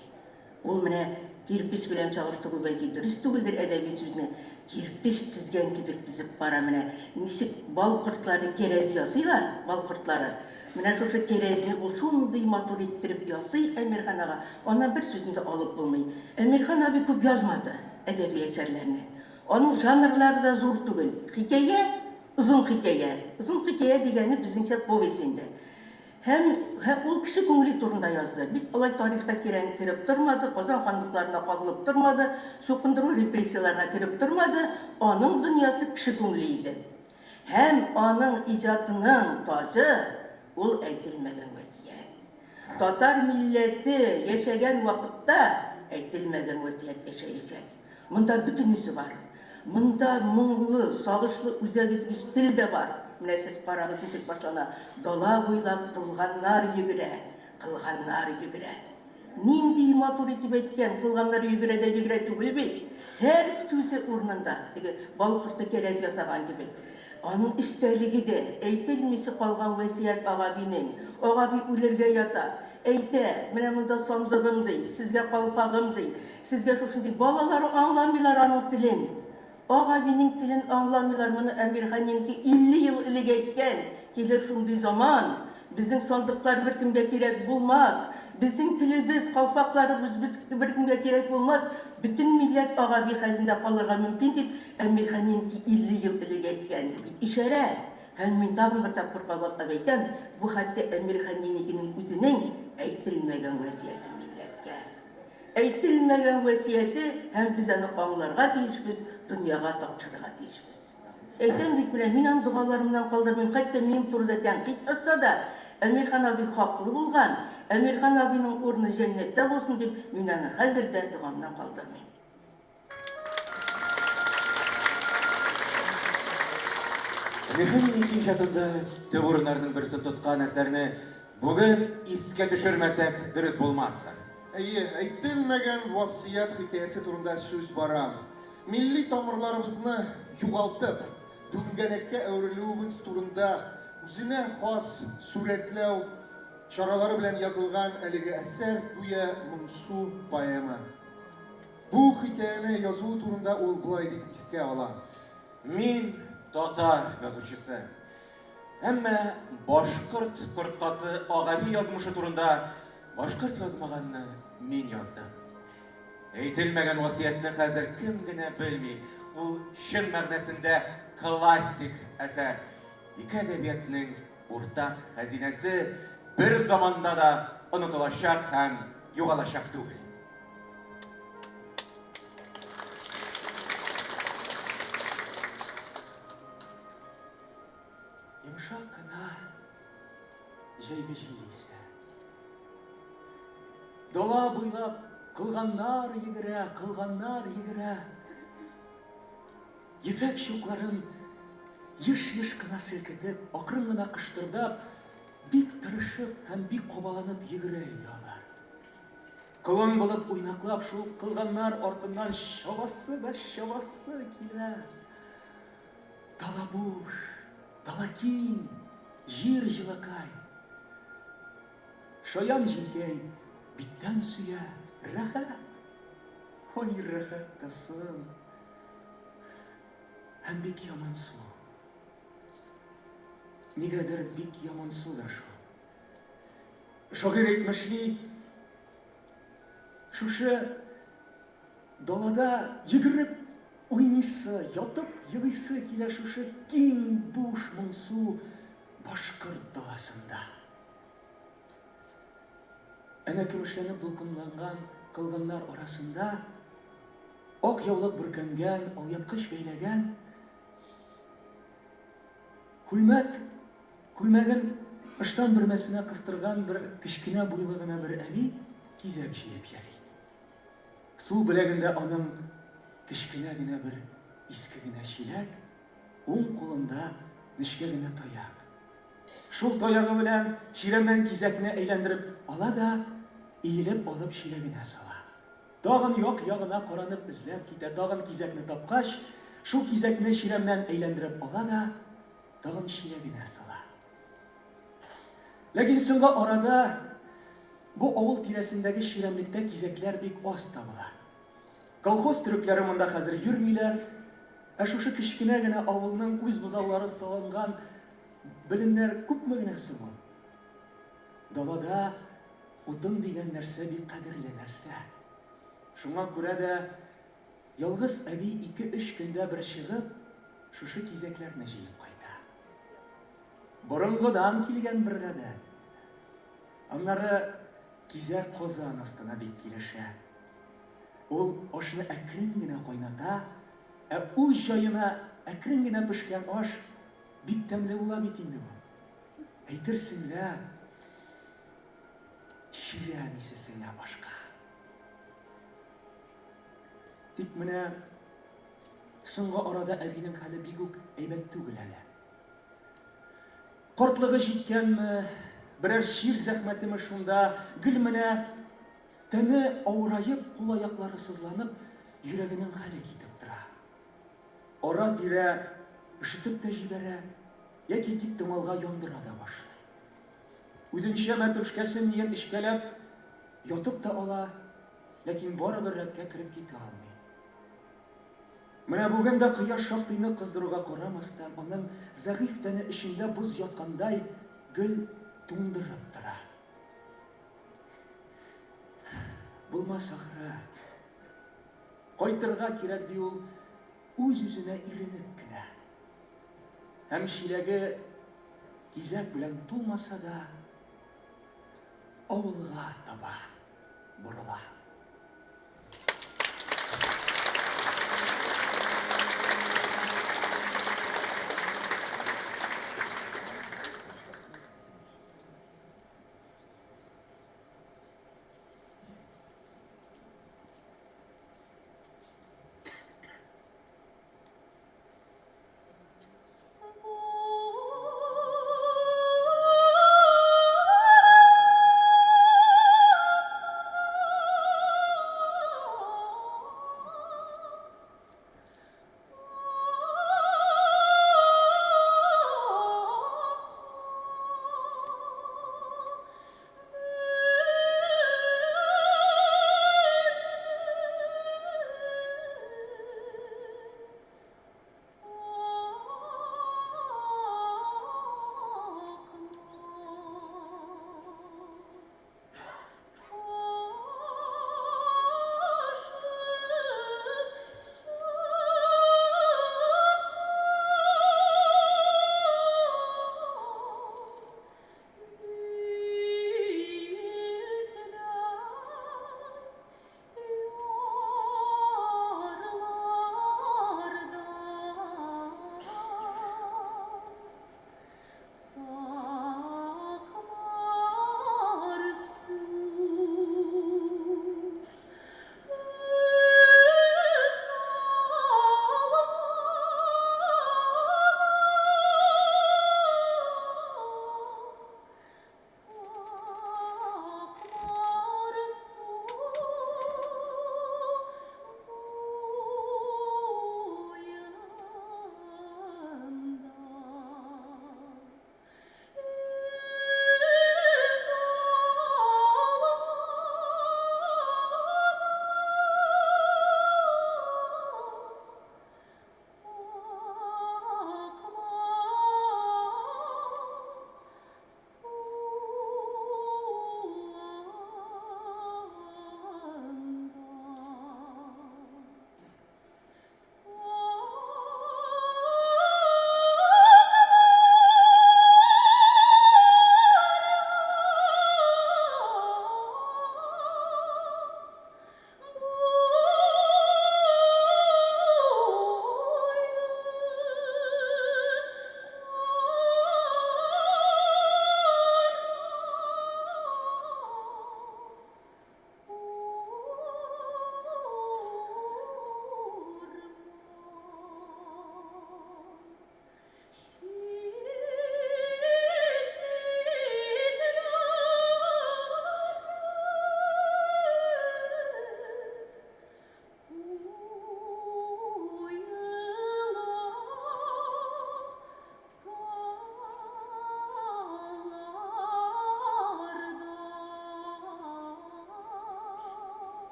Ул менә кирпеч белән чагыштыру бәлки дөрес түгелдер әдәби сүзне кирпеч тезгән кебек тезеп бара менә ничек бал кортлары кәрәз ясыйлар бал кортлары менә шушы кәрәзне ул шундый матур иттереп ясый Әмирхан ага аннан бер сүзен дә алып булмый Әмирхан абый күп язмады әдәби әсәрләрне аның жанрлары да зур түгел хикәя озын хикәя озын хикәя дигәне безнеңчә повесть инде Һәм һәм ул кеше күңеле турында язды. Бик алай тарихка тирән кереп тормады, Казан ханлыкларына кагылып тормады, чукындыру репрессияләренә кереп тормады, аның дөньясы кеше күңеле иде. Һәм аның иҗатының таҗы, ул әйтелмәгән васыять. Татар милләте яшәгән вакытта әйтелмәгән васыять яшәячәк. Монда бөтенесе бар. Монда моңлы, сагышлы үзәк өзгеч тел дә бар. Менә сез карагыз, ничек башлана, Дала буйлап кылганнар йөгерә, кылганнар йөгерә. Нинди матур итеп әйткән, кылганнар йөгерә дә йөгерә түгел бит. Һәр сүзе урынында, теге бал корты кәрәз ясаган кебек. Аның эчтәлеге дә, әйтелмичә калган васыять Агабинең. Агаби үлергә ята. Әйтә, менә монда сандыгым, ди, сезгә калфагым, ди, сезгә шушындый. Балалары аңламыйлар аның телен. Агабинең телен аңламыйлар, моны Әмирханинеке 50 ел элек әйткән, килер шундый заман, безнең сандыклар беркемгә кирәк булмас, безнең телебез, калфакларыбыз беркемгә кирәк булмас, бөтен милләт Агаби хәлендә калырга мөмкин, дип Әмирханинеке 50 ел элек әйткән. Бу бит ишарә. Һәм мин тагын бер тапкыр кабатлап әйтәм, бу хәтта Әмирхан Еникинең үзенең әйтелмәгән васыяте милләткә. Әйтелмәгән васыяте һәм без аны аңларга тиешбез, дөньяга тапшырырга тиешбез. Әйтәм бит менә, мин аны догаларымнан калдырмыйм, хәтта минем турыда тәнкыйть язса да, Әмирхан абый хаклы булган, Әмирхан абыйның урыны җәннәттә булсын дип, мин аны хәзер дә догамнан калдырмыйм. Әмирхан Еники иҗатында төп урыннарның берсен тоткан әсәрне бүген искә төшермәсәк, дөрес булмастыр. Әйе, әйтелмәгән васыять хикәясе турында сүз бара. Милли тамырларыбызны югалтып, дүңгәләккә әверелүебез турында үзенә хас сурәтләү чаралары белән язылган әлеге әсәр гүя моңсу поэма. Бу хикәяне язуы турында ул болай дип искә ала. Мин татар язучысы. Әмма башкорт корткасы Агаби язмышы турында башкорт язмаганны мин яздым. Әйтелмәгән васыятьне хәзер кем генә белми. Ул чын мәгънәсендә классик әсәр. Ике әдәбиятның уртак хәзинәсе бер заманда да онытылачак һәм югалачак түгел. Йомшак кына җәйге җил исә. Дала буйлап кылганнар йөгерә, кылганнар йөгерә. Ефәк чукларын еш-еш кына селкетеп, акрын гына кыштырдап, бик тырышып һәм бик кабаланып йөгерә иде алар. Колын булып уйнаклап шул кылганнар артыннан чабасы да чабасы килә. Дала буш, дала киң, җир җылыкай. Шаян җилкәй биттән сөя, рәхәт. Ой, рәхәт тә соң. Һәм бик ямансу. Нигәдер бик ямансу да шул. Шагыйрь әйтмешли, шушы далада йөгереп уйныйсы, ятып елыйсы килә шушы киң, буш, моңсу башкорт даласында. Әнә көмешләнеп дулкынланган кылганнар арасында ак яулык бөркәнгән, алъяпкыч бәйләгән, күлмәк, күлмәген ыштан бөрмәсенә кыстырган бер кечкенә буйлы гына бер әби кизәк җыеп йөри. Сул беләгендә аның кечкенә генә бер иске генә чиләк, уң кулында нечкә генә таяк. Шул таягы белән чирәмнән кизәкне әйләндереп ала да, иелеп алып чиләгенә сала. Тагын як-ягына каранып эзләп китә, тагын кизәкне тапкач, шул кизәкне чирәмнән әйләндереп ала да, тагын чиләгенә сала. Ләкин соңгы арада бу авыл тирәсендәге чирәмлектә кизәкләр бик аз табыла. Колхоз төрекләре монда хәзер йөрмиләр, ә шушы кечкенә генә авылның үз бозаулары салынган беленнәр күпме генә соң ул? Далада утын дигән нәрсә бик кадерле нәрсә. Шуңа күрә дә ялгыз әби ике-өч көндә бер чыгып, шушы кизәкләрне җыеп кайта. Борынгыдан килгән бер гадәт. Аннары кизәк казан астына бик килешә. Ул ашны әкрен генә кайната, ә үз җаена әкрен генә пешкән аш бик тәмле була бит инде ул. Әйтерсең лә, чирәм исе сеңә башка. Тик менә соңгы арада әбинең хәле бик үк әйбәт түгел әле. Картлыгы җиткәнме, берәр чир зәхмәтеме шунда, гел менә Тәне авыраеп, кул-аяклары сызланып, йөрәгенең хәле китеп тора. Ара-тирә өшетеп тә җибәрә, яки тиктомалга яндыра да башлый. Үзенчә мәтрүшкәсен-ниен эчкәләп, ятып та ала, ләкин барыбер рәткә кереп китә алмый. Менә бүген дә кояш шактый нык кыздыруга карамастан, аның зәгыйфь тәне эчендә боз яткандай гел туңдырып тора. Булмас ахры. Кайтырга кирәк, ди ул, үз-үзенә иренеп кенә. Һәм чиләге кизәк белән тулмаса да, авылга таба борыла.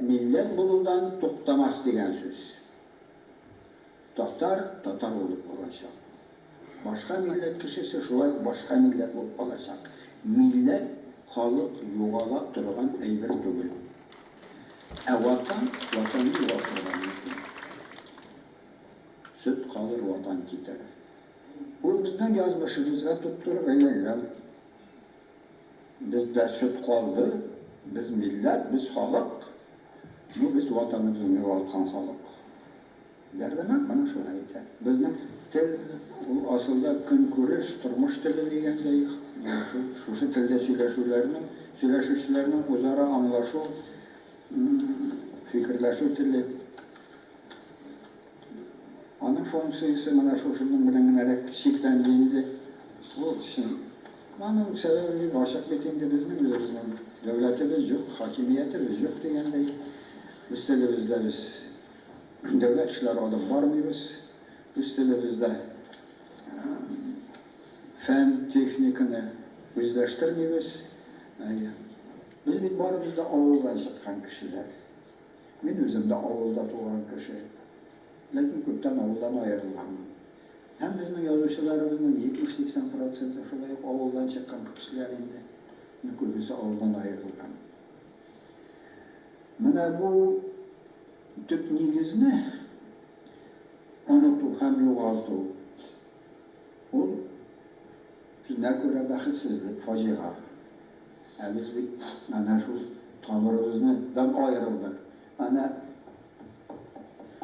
милләт булудан туктамас дигән сүз. Татар татар булып калачак. Башка милләт кешесе шулай ук башка милләт булып калачак. Милләт, халык югала торган әйбер түгел. Ә Ватан, Ватанны югалтырга мөмкин. Сөт калыр, Ватан китәр. Ул безнең язмышыбызга туп-туры бәйләнгән. Бездә сөт калды, без милләт, без халык, ну без Ватаныбызны югалткан халык. Дәрдемәнд моны шулай әйтә. Безнең тел ул асылда көнкүреш, тормыш теле дигәндәй, шул шушы телдә сөйләшүләрнең, сөйләшүчеләрнең үзара аңлашу, фикерләшү теле. Аның функциясе менә шушының белән генәрәк чикләнде инде. Ул чын. Аның сәбәбе бик ачык бит инде, безнең үзебезнең дәүләтебез юк, хакимиятебез юк дигәндәй. Үз телебездә без Дәүләт эшләре алып бармыйбыз. Үз телебездә фән, техниканы үзләштермибез. Әйе. Без бит барыбыз да авылдан чыккан кешеләр. Мин үзем дә авылда туган кеше. Ләкин күптән авылдан аерылганмын. Һәм безнең язучыларыбызның 70-80 проценты шулай ук авылдан чыккан кешеләр инде. Күбесе авылдан аерылган. Менә бу төп нигезне оныту һәм югалту, ул үзенә күрә бәхетсезлек, фаҗига. Ә без бит әнә шул тамырыбызны дан аерылдык. Әнә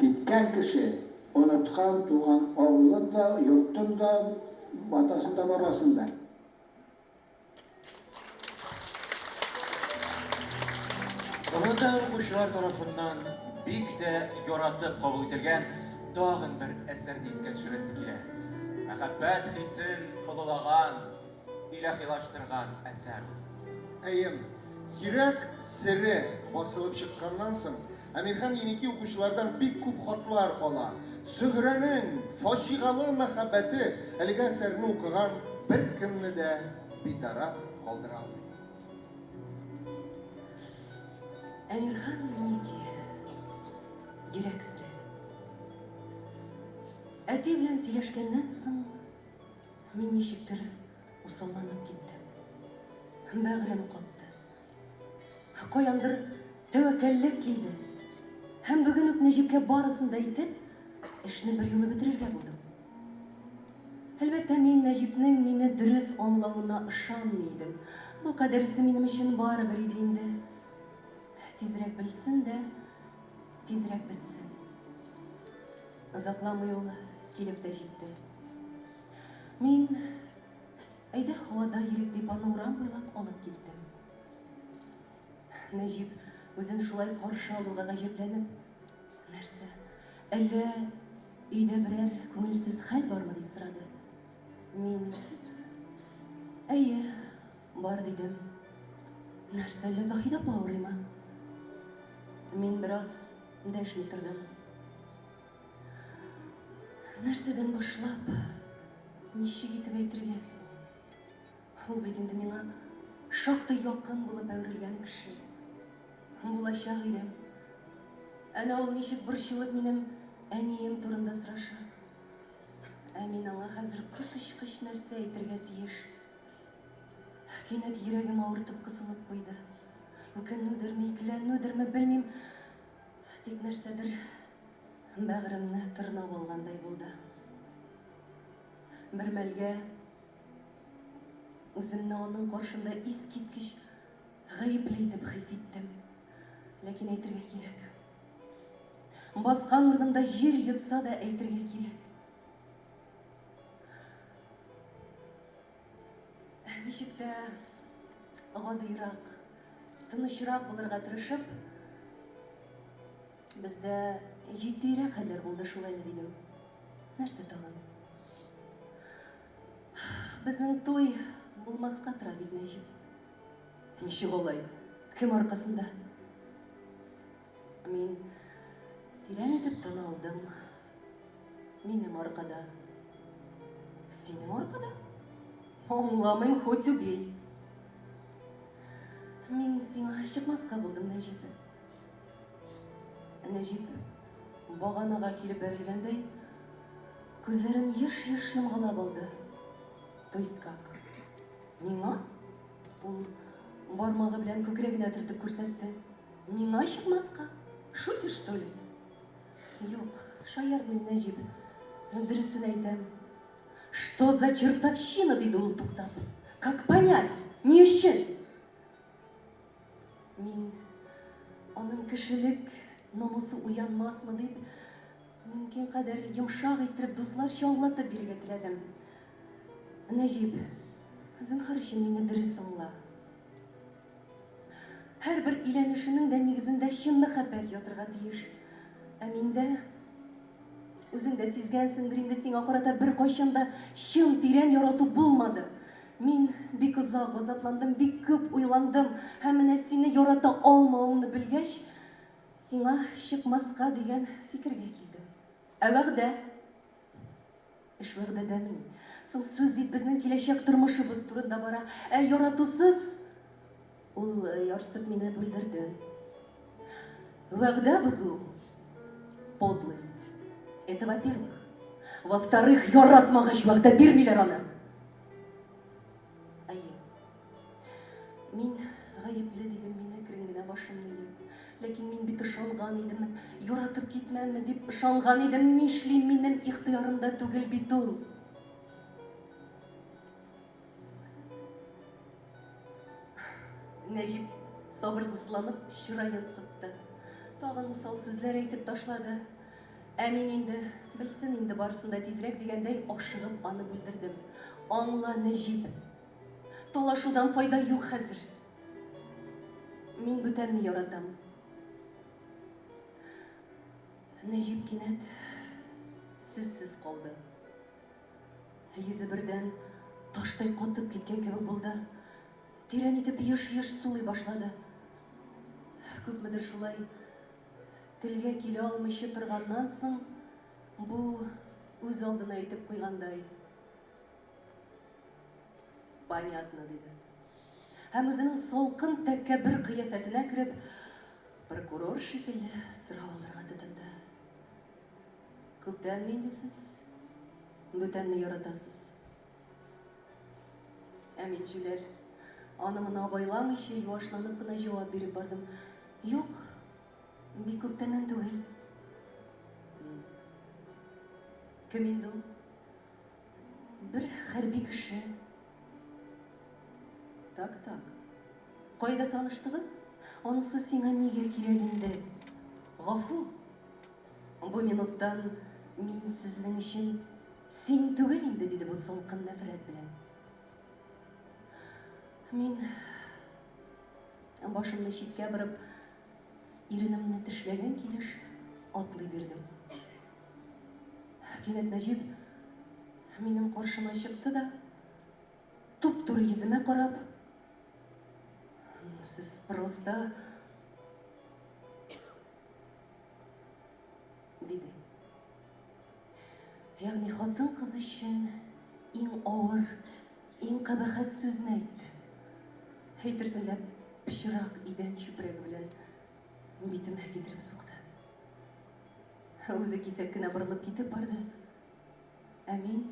киткән кеше оныткан туган авылын да, йортын да, атасын да, бабасын да. Заманында укучылар тарафыннан бик тә яратып кабул ителгән тагын бер әсәрне искә төшерәсе килә. Мәхәббәт хисен олылаган, илаһилаштырган әсәр ул. Әйе, Йөрәк сере басылып чыкканнан соң, Әмирхан Еники укучылардан бик күп хатлар ала. Зөһрәнең фаҗигалы мәхәббәте әлеге әсәрне укыган беркемне дә битараф калдыра алмый. Әмирхан Еники. Йөрәк сере. Әти белән сөйләшкәннән соң, мин ничектер усалланып киттем. Бәгърем катты. Каяндыр тәвәккәллек килде. Һәм бүген үк Нәҗипкә барысын да әйтеп, эшне берьюлы бетерергә булдым. Әлбәттә, мин Нәҗипнең мине дөрес аңлавына ышанмый идем. Бу кадәресе минем өчен барыбер иде инде. Тизрәк белсен дә, тизрәк бетсен. Озакламый ул килеп тә җитте. Мин Әйдә һавада йөрик дип аны урам буйлап алып киттем. Нәҗип үзен шулай каршы алуга гаҗәпләнеп, Нәрсә, әллә өйдә берәр күңелсез хәл бармы дип сорады. Мин, Әйе, бар дидем. Нәрсә, әллә Заһидә апа авырыймы? Мин бераз дәшми тордым. Нәрсәдән башлап, ничек итеп әйтергә соң? Ул бит инде миңа шактый якын булып әверелгән кеше. Булачак ирем. Әнә ул ничек борчылып минем әнием турында сораша. Ә мин аңа хәзер коточкыч нәрсә әйтергә тиеш. Кинәт йөрәгем авыртып кысылып куйды. Үкенүдерме, икеләнүдерме, белмим. Тик нәрсәдер бәгыремне тырнап алгандай булды. Бер мәлгә үземне аның каршында искиткеч гаепле итеп хис иттем. Ләкин әйтергә кирәк. Баскан урынымда җир йотса да әйтергә кирәк. Ничек тә гадыйрак, тынычрак булырга тырышып, бездә җитдиерәк хәлләр булды шул әле, дидем. Нәрсә тагын? Безнең туй булмаска тора бит, Нәҗип. Ничек алай? Кем аркасында? Мин тирән итеп тын алдым. Минем аркада. Синең аркада? Аңламыйм, хоть убей. Мин сиңа чыкмаска булдым, Нәҗип. Нәҗип, баганага килеп бәрелгәндәй, күзләрен еш-еш йомгалап алды. То есть как? Миңа? Ул бармагы белән күкрәгенә төртеп күрсәтте. Миңа чыкмаска? Шутишь, что ли? Юк, шаяртмыйм, Нәҗип. Дөресен әйтәм. Что за чертовщина, диде ул туктап. Как понять? Ни өчен? Мин аның кешелек намусы уянмасмы дип, мөмкин кадәр йомшак иттереп дусларча аңлатып бирергә теләдем. Нәҗип, зинһар өчен мине дөрес аңла. Һәрбер өйләнешүнең дә нигезендә чын мәхәббәт ятырга тиеш. Ә миндә, үзең дә сизгәнсеңдер инде, сиңа карата беркайчан да чын, тирән ярату булмады. Мин бик озак газапландым, бик күп уйландым һәм менә сине ярата алмавымны белгәч, сиңа чыкмаска дигән фикергә килдем. Ә вәгъдә? Эш вәгъдәдәмени? Соң сүз бит безнең киләчәк тормышыбыз турында бара. Ә яратусыз ул э, ярсып мине бүлдерде. Вәгъдә бозу подлость. Это во-первых. Во-вторых, яратмагач вәгъдә бирмиләр аны. Әйе. Мин гаепле, дидем мин әкрен генә башымны иеп. Ләкин мин бит ышанган идем, яратып китмәмме дип ышанган идем. Нишлим, минем ихтыярымда түгел бит ул. Нәҗип сабырсызланып чыраен сытты. Тагын усал сүзләр әйтеп ташлады. Ә мин инде, белсен инде барысын да тизрәк дигәндәй, ашыгып аны бүлдердем. Аңла, Нәҗип, талашудан файда юк хәзер. Мин бүтәнне яратам. Нәҗип кинәт сүзсез калды. Йөзе бердән таштай катып киткән кебек булды. Тирән итеп еш-еш сулый башлады. Күпмедер шулай Телгә килә алмыйча торганнан соң, бу үз алдына әйтеп куйгандай, Понятно, диде. Һәм үзенең салкын тәкәббер кыяфәтенә кереп, прокурор шикелле сорау алырга тотынды. Күптәнме инде сез бүтәнне яратасыз? Ә мин җүләр, аны-моны абайламыйча, юашланып кына җавап биреп бардым. Юк, бик күптәннән түгел. Кем инде ул? Бер хәрби кеше. Так, так. Кайда таныштыгыз? Анысы сиңа нигә кирәк инде? Гафу. Бу минуттан мин сезнең өчен син түгел инде, диде бу салкын нәфрәт белән. Мин башымны читкә борып, иренемне тешләгән килеш атлый бирдем. Кинәт Нәҗип минем каршыма чыкты да, туп-туры йөземә карап, сез просто Диде. Ягъни хатын-кыз өчен иң авыр, иң кабахәт сүзне әйтте. Әйтерсең лә пычрак идән чүпрәге белән битемә китереп сукты. Үзе кисәк кенә борылып китеп барды. Ә мин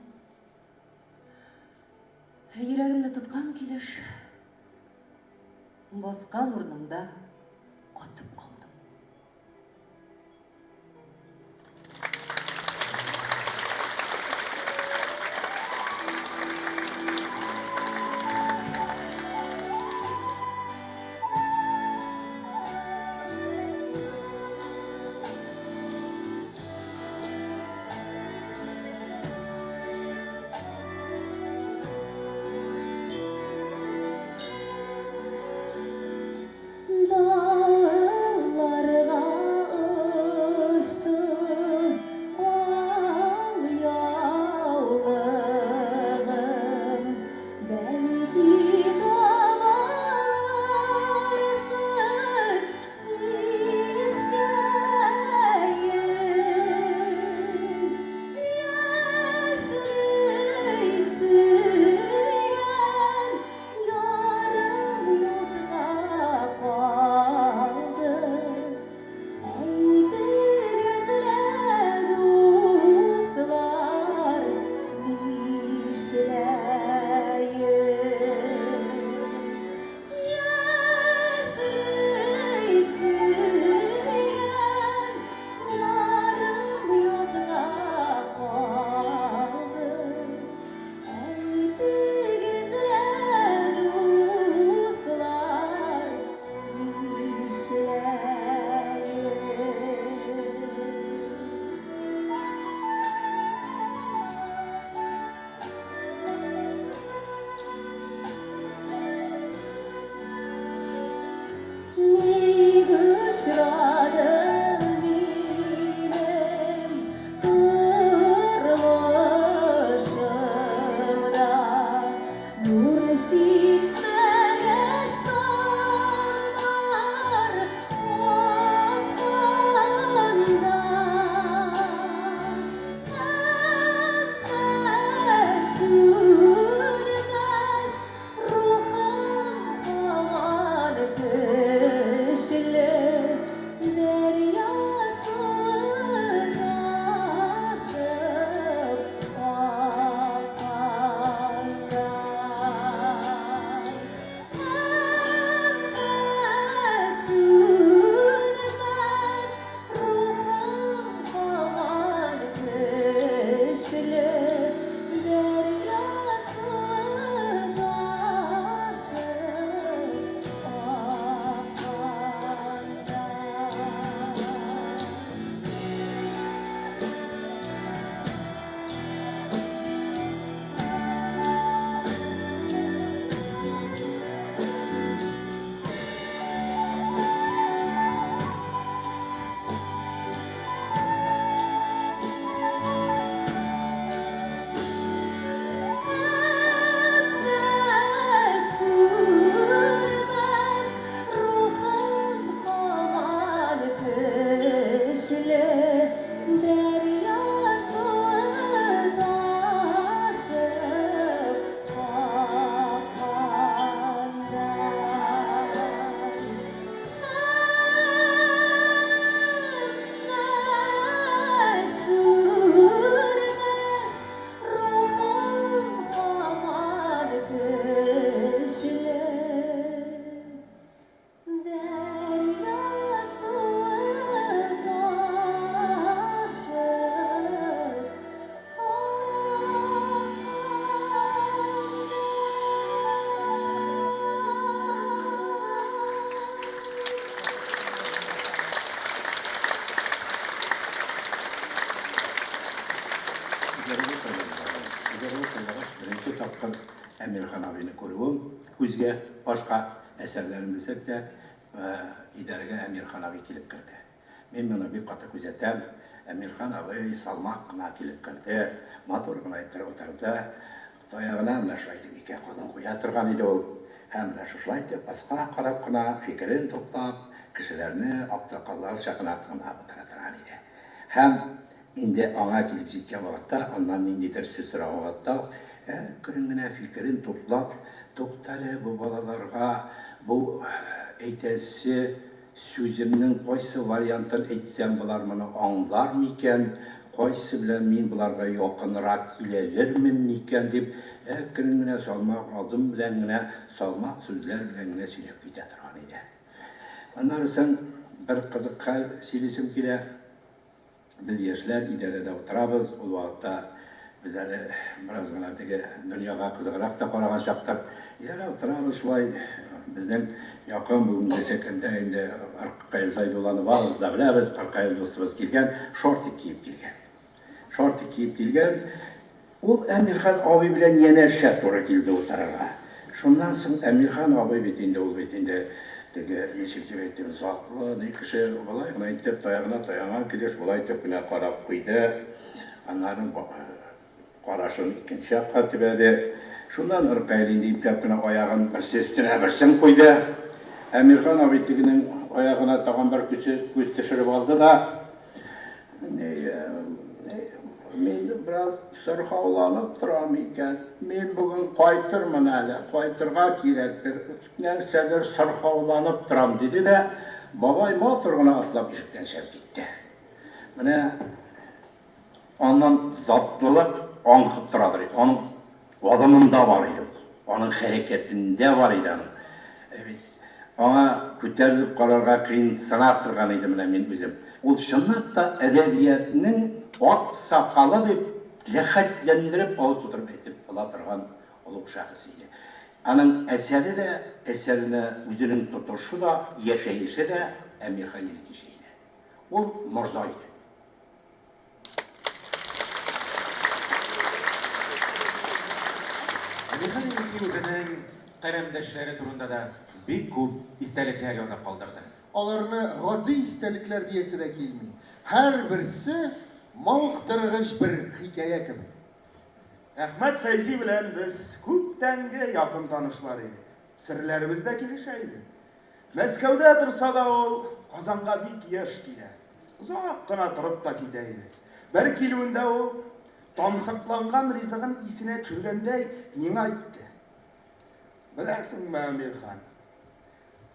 йөрәгемне тоткан килеш баскан урынымда катып калдым. Көчле дәрья суы ташып аккандай. Әмма сүнмәс рухым һаман көчле. Дәрья суы ташып Идарәгә сайлангач, беренче тапкыр Әмирхан абыйны күрүем, күзгә, башка әсәрләрен белсәк тә, идарәгә Әмирхан абый килеп керде. Мин моны бик каты күзәтәм. Әмирхан абый салмак кына килеп керде, матур гына иттереп утырды. Таягына менә шулай итеп ике кулын куя торган иде ул. Һәм менә шушылай итеп аска карап кына, фикерен туплап, кешеләрне аксакалларча гына тыңлап утыра торган иде. Һәм инде аңа килеп җиткән вакытта, аннан ниндидер сүз сораган вакытта, әкрен генә фикерен туплап, Туктале, бу балаларга бу әйтәсе сүземнең кайсы вариантын әйтсәм, болар моны аңлар микән, кайсы белән мин боларга якынрак киләлермен микән дип, әкрен генә, салмак адым белән генә, салмак сүзләр белән генә сөйләп китә торган иде. Аннары соң бер кызык хәл сөйлисем килә. Без яшьләр идарәдә утырабыз, ул вакытта без әле бераз гына теге дөньяга кызыграк та караган чактыр. Идарә утырабыз шулай, безнең якын бүгенге көндә инде Ркаил Зайдулланы барыбыз да беләбез, Ркаил дустыбыз килгән, шортик киеп килгән. Шортик киеп килгән. Ул Әмирхан абый белән янәшә туры килде утырырга. Шуннан соң Әмирхан абый бит инде, ул бит инде теге, ничек дип әйтим, затлы ни кеше, болай гына итеп, таягына таянган килеш, болай итеп кенә карап куйды. Аннары карашын икенче якка төбәде. Шуннан Ркаил инде ипләп кенә аягын берсе өстенә берсен куйды. Әмирхан абый тегенең аягына тагын бер күз төшереп алды да, Мин бераз сырхауланып торам икән. Мин бүген кайтырмын әле, кайтырга кирәктер. Нәрсәдер сырхауланып торам, диде дә, бабай матур гына атлап ишектән чыгып китте. Менә аннан затлылык аңкып торадыр. Аның Адымында бар иде ул. Аның хәрәкәтендә бар иде аның. Ә бит аңа күтәрелеп карарга кыенсына торган иде менә мин үзем. Ул чынлап та әдәбиятның ак сакалы дип рәхәтләндереп авыз тутырып әйтеп була торган олуг шәхес иде. Аның әсәре дә, әсәренә үзенең тотышы да, яшәеше дә Әмирхан Еникичә иде. Ул морза иде. Әмирхан Еники үзенең каләмдәшләре турында да бик күп истәлекләр язып калдырды. Аларны гади истәлекләр диясе дә килми. Һәрберсе мавыктыргыч бер хикәя кебек. Әхмәт Фәйзи белән без күптәнге якын танышлар идек. Серләребез дә килешә иде. Мәскәүдә торса да ул Казанга бик еш килә. Озак кына торып та китә иде. Бер килүендә ул, тансыкланган ризыгын исенә төшергәндәй, миңа әйтте. Беләсеңме, Әмирхан,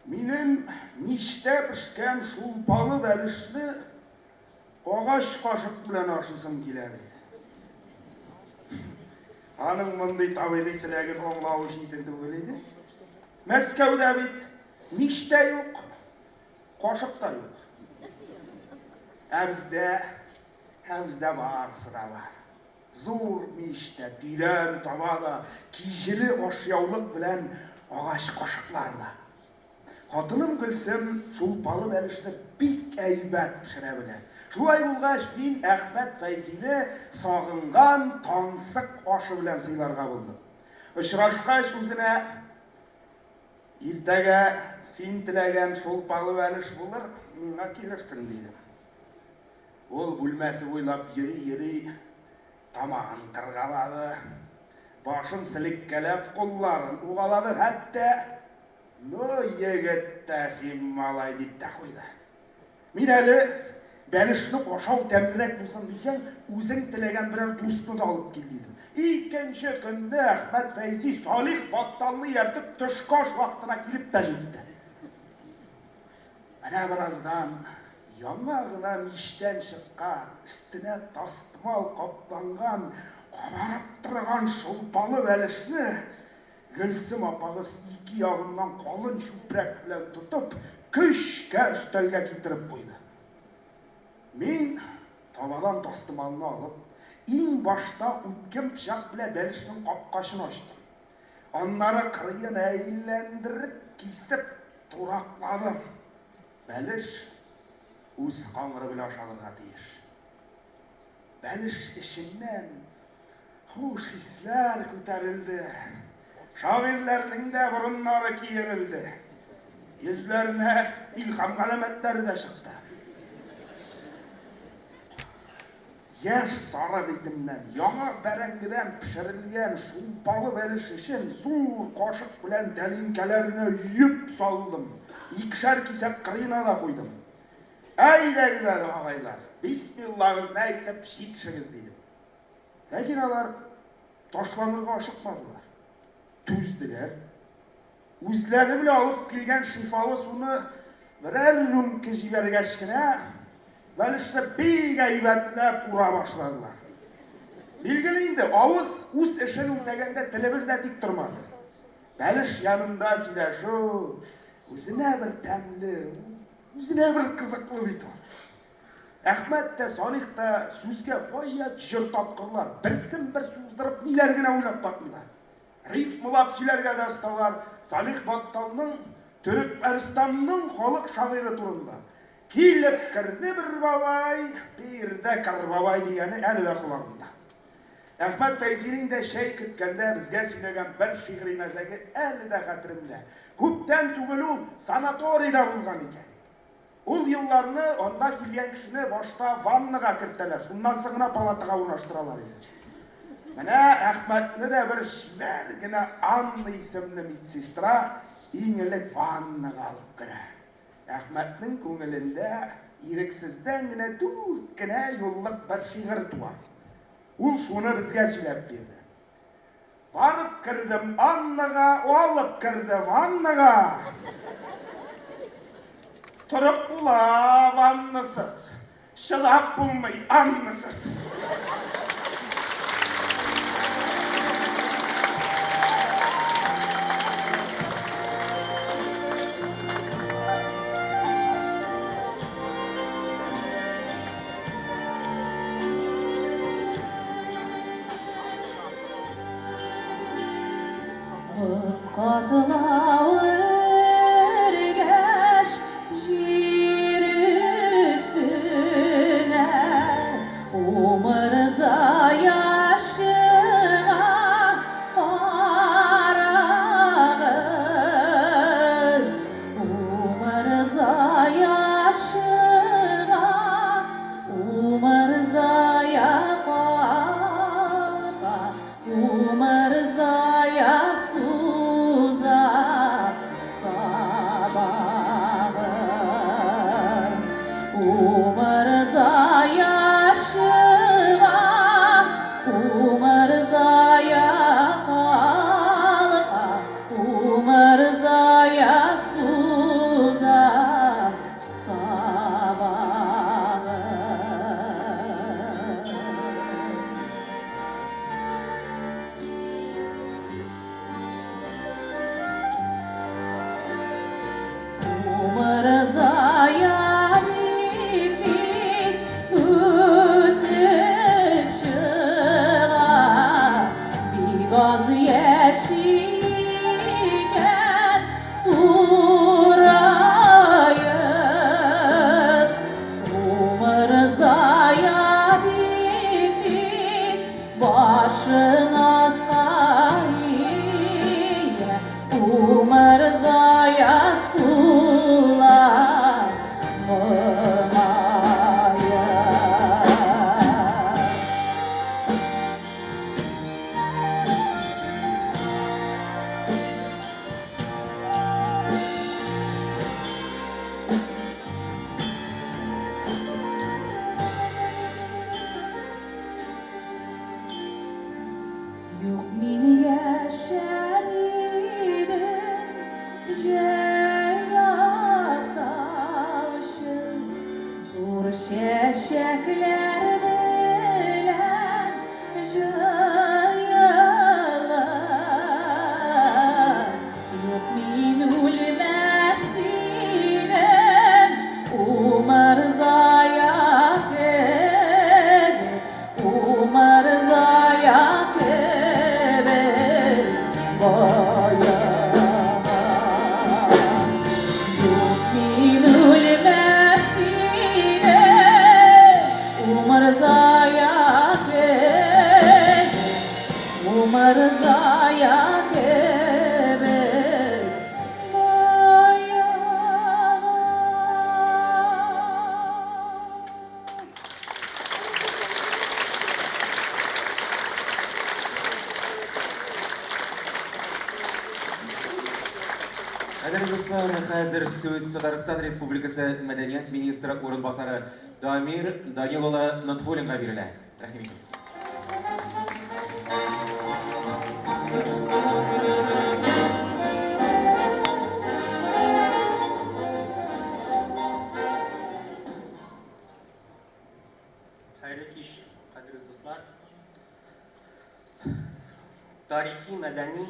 минем мичтә пешкән шулпалы бәлешне агач кашык белән ашыйсым килә, диде. Аның мондый табигый теләген аңлавы читен түгел иде. Мәскәүдә бит мич тә юк, кашык та юк. Ә бездә, ә бездә барысы да бар. Зур мич тә, тирән таба да, киҗеле ашъяулык белән агач кашыклар да. Хатыным Гөлсем шулпалы бәлешне бик әйбәт пешерә белә. Шулай булгач, мин Әхмәт Фәйзине сагынган тансык ашы белән сыйларга булдым. Очрашкач, үзенә, Иртәгә син теләгән шулпалы бәлеш булыр, миңа килерсең, дидем. Ул бүлмәсе буйлап йөри-йөри тамагын кыргалады, башын селеккәләп кулларын угалады, хәтта, Ну, егет тә син, малай, дип тә куйды. Мин әле Бәлешне ашау тәмлерәк булсын дисәң, үзең теләгән берәр дусны да алып кил, дидем. Икенче көнне Әхмәт Фәйзи Салих Батталны ияртеп төшке аш вакытына килеп тә җитте. Менә бераздан яңа гына мичтән чыккан, өстенә тастымал капланган, кабарып торган шулпалы бәлешне Гөлсем апагыз ике ягыннан калын чүпрәк белән тотып, көчкә өстәлгә китереп куйды. Мин, табадан тастымалны алып, иң башта үткен пычак белән бәлешнең капкачын ачтым. Аннары кырыен әйләндереп, кисеп, туракладым. Бәлеш үз камыры белән ашалырга тиеш. Бәлеш эченнән хуш исләр күтәрелде. Шагыйрьләрнең дә борыннары киерелде. Йөзләренә илһам галәмәтләре дә чыкты. Яшь сарык итеннән, яңа бәрәңгедән пешерелгән шулпалы бәлеш эчен зур кашык белән тәлинкәләренә өеп салдым. Икешәр кисәк кырыена да куйдым. Әйдәгез әле, агайлар, бисмиллагызны әйтеп җитешегез, дидем. Ләкин алар ташланырга ашыкмадылар. Түзделәр. Үзләре белән алып килгән шифалы суны берәр рюмка җибәргәч кенә, бәлешне бик әйбәтләп ура башладылар. Билгеле инде, авыз үз эшен үтәгәндә телебез дә тик тормады. Бәлеш янында сөйләшү үзенә бер тәмле, үзенә бер кызыклы бит ул. Әхмәт тә, Салих та сүзгә гаять җор тапкырлар, берсен-берсе уздырып ниләр генә уйлап тапмыйлар. Рифмалап сөйләргә дә осталар. Салих Батталның Төрекмәнстанның халык шагыйре турында Килеп керде бер бабай, бирде кыр бабай дигәне әле дә колагымда. Әхмәт Фәйзинең дә чәй көткәндә безгә сөйләгән бер шигъри мәзәге әле дә хәтеремдә. Күптән түгел ул санаторийда булган икән. Ул елларны анда килгән кешене башта ваннага кертәләр, шуннан соң гына палатага урнаштыралар иде. Менә Әхмәтне дә бер чибәр генә Анна исемле медсестра иң элек ваннага алып керә. Әхмәтнең күңелендә ирексездән генә дүрт кенә юллык бер шигырь туа. Ул шуны безгә сөйләп бирде. Барып кердем Аннага, алып керде ваннага. Торып була ваннасыз, чыдап булмый Аннасыз. Боз катлавы эрегәч җир өстенә, Умырзая чыга, карагыз. Умырзая чыга, Умырзая калка, Умырзая суза, Чәчәкләр белән җыелып. Юк, мин үлмәс идем, Умырзая кебек, Умырзая кебек баемам. Юк, мин үлмәс идем, Умырзая кебек, Умырзая кебек баемам. Кадерле дуслар, хәзер сүз Татарстан Республикасы Мәдәният министры урынбасары Дамир Данил улы Нотфуллинга бирелә. Рәхим итегез. Хәерле кич, кадерле дуслар. Тарихи, мәдәни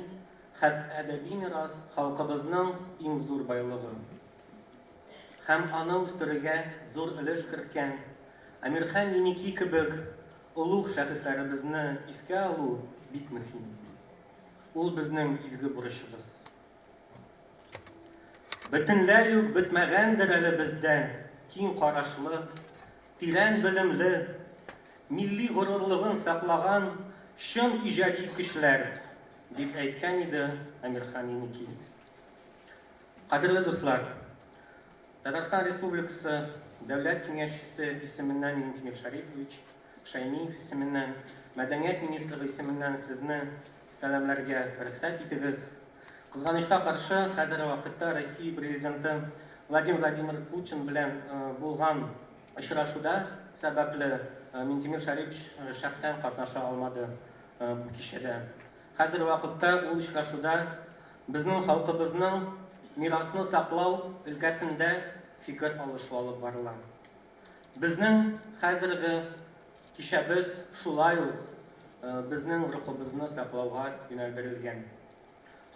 һәм әдәби мирас халкыбызның иң зур байлыгы. Һәм аны үстерүгә зур өлеш керткән Әмирхан Еники кебек олуг шәхесләребезне искә алу бик мөһим. Ул безнең изге бурычыбыз. Бөтенләй үк бетмәгәндер әле бездә киң карашлы, тирән белемле, милли горурлыгын саклаган чын иҗади көчләр, дип әйткән иде Әмирхан Еники. Кадерле дуслар, Татарстан Республикасы Дәүләт Киңәшчесе исеменнән Минтимер Шәрипович Шәймиев исеменнән, Мәдәният министрлыгы исеменнән сезне сәламләргә рөхсәт итегез. Кызганычка каршы, хәзерге вакытта Россия Президенты Владимир Владимир Путин белән булган очрашуда сәбәпле Минтимер Шәрипович шәхсән катнаша алмады бу кичәдә. Хәзерге вакытта ул очрашуда безнең халкыбызның мирасны саклау өлкәсендә фикер алышу алып барыла. Безнең хәзерге кичәбез шулай ук безнең рухыбызны саклауга юнәлдерелгән.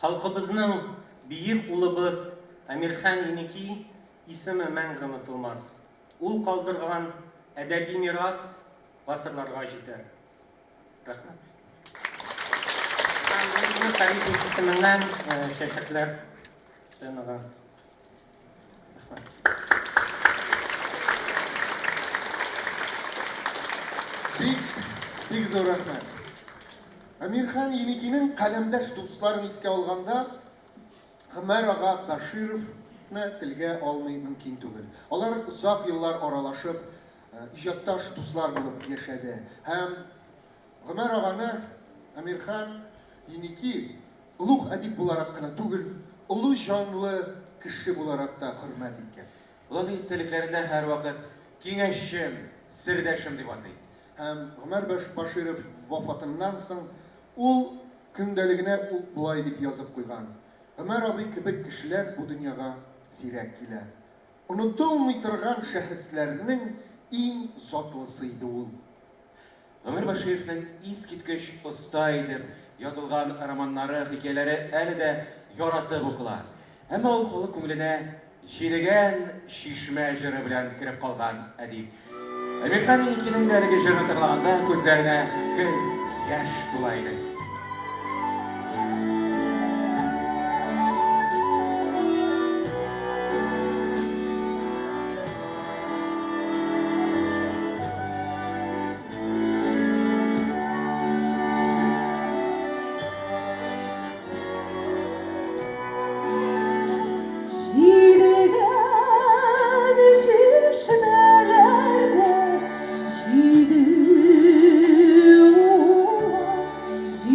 Халкыбызның биек улыбыз Әмирхан Еники исеме мәңге онытылмас. Ул калдырган әдәби мирас гасырларга җитәр. Рәхмәт. Һәм Шәрипов исеменнән чәчәкләр сценага. Рәхмәт. Бик, бик зур рәхмәт. Әмирхан Еникинең каләмдәш дусларын искә алганда, Гомәр ага Бәшировны телгә алмый мөмкин түгел. Алар озак еллар аралашып, иҗатташ дуслар булып яшәде. Һәм Гомәр аганы Әмирхан Еники олуг әдип буларак кына түгел, олы җанлы кеше буларак та хөрмәт иткән. Ул аның истәлекләрендә һәрвакыт киңәшчем, сердәшем дип атый. Һәм Гомәр Баширов вафатыннан соң ул көндәлегенә ул болай дип язып куйган, Гомәр абый кебек кешеләр бу дөньяга сирәк килә. Онытылмый торган шәхесләрнең иң затлысы иде ул. Гомәр Башировның искиткеч оста итеп язылган романнары, хикәяләре әле дә яратып укыла. Әмма ул халык күңеленә Җидегән чишмә җыры белән кереп калган әдип. Әмирхан Еникинең дә әлеге җырны тыңлаганда күзләренә гел яшь тула иде. Җидегән чишмәләрдә җиде ула, җиде.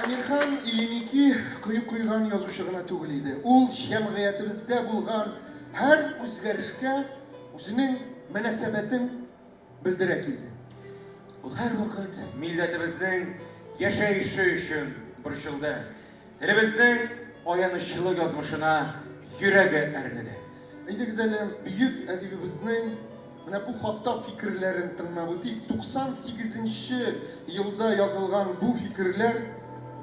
Әмирхан Еники коеп куйган язучы гына түгел иде. Ул җәмгыятебездә булган һәр үзгәрешкә үзенең мөнәсәбәтен белдерә килде. Ул һәрвакыт милләтебезнең яшәеше өчен борчылды. Телебезнең аянычлы язмышына йөрәге әрнеде. Әйдәгез әле, бөек әдибебезнең менә бу хакта фикерләрен тыңлап үтик. 98 нче елда язылган бу фикерләр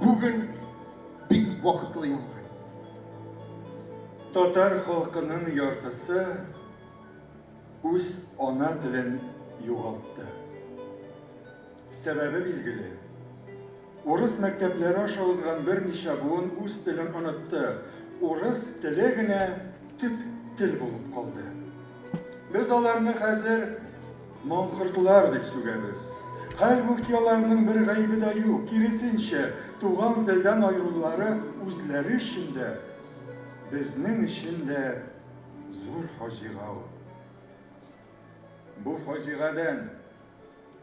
бүген бик вакытлы яңгырый. Татар халкының яртысы үз ана телен югалтты. Сәбәбе билгеле. Урыс мәктәпләре аша узган берничә буын үз телен онытты, урыс теле генә төп тел булып калды. Без аларны хәзер маңкортлар дип сүгәбез. Хәлбуки аларның бер гаебе дә юк, киресенчә, туган телдән аерылулары үзләре өчен дә, безнең өчен дә зур фаҗига ул. Бу фаҗигадән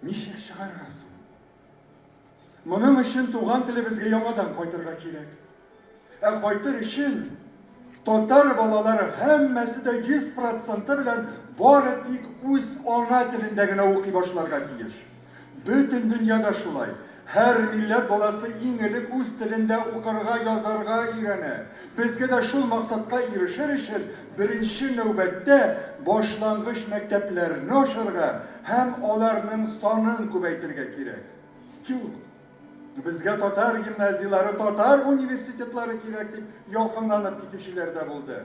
ничек чыгарга соң? Моның өчен туган телебезгә яңадан кайтырга кирәк. Ә кайтыр өчен татар балалары һәммәсе дә 100 проценты белән бары тик үз ана телендә генә укый башларга тиеш. Бөтен дөньяда шулай. Һәр милләт баласы иң элек үз телендә укырга, язарга өйрәнә. Безгә дә шул максатка ирешер өчен беренче нәүбәттә башлангыч мәктәпләрне ачарга һәм аларның санын күбәйтергә кирәк. Юк, безгә татар гимназияләре, татар университетлары кирәк дип ялкынланып китүчеләр дә булды.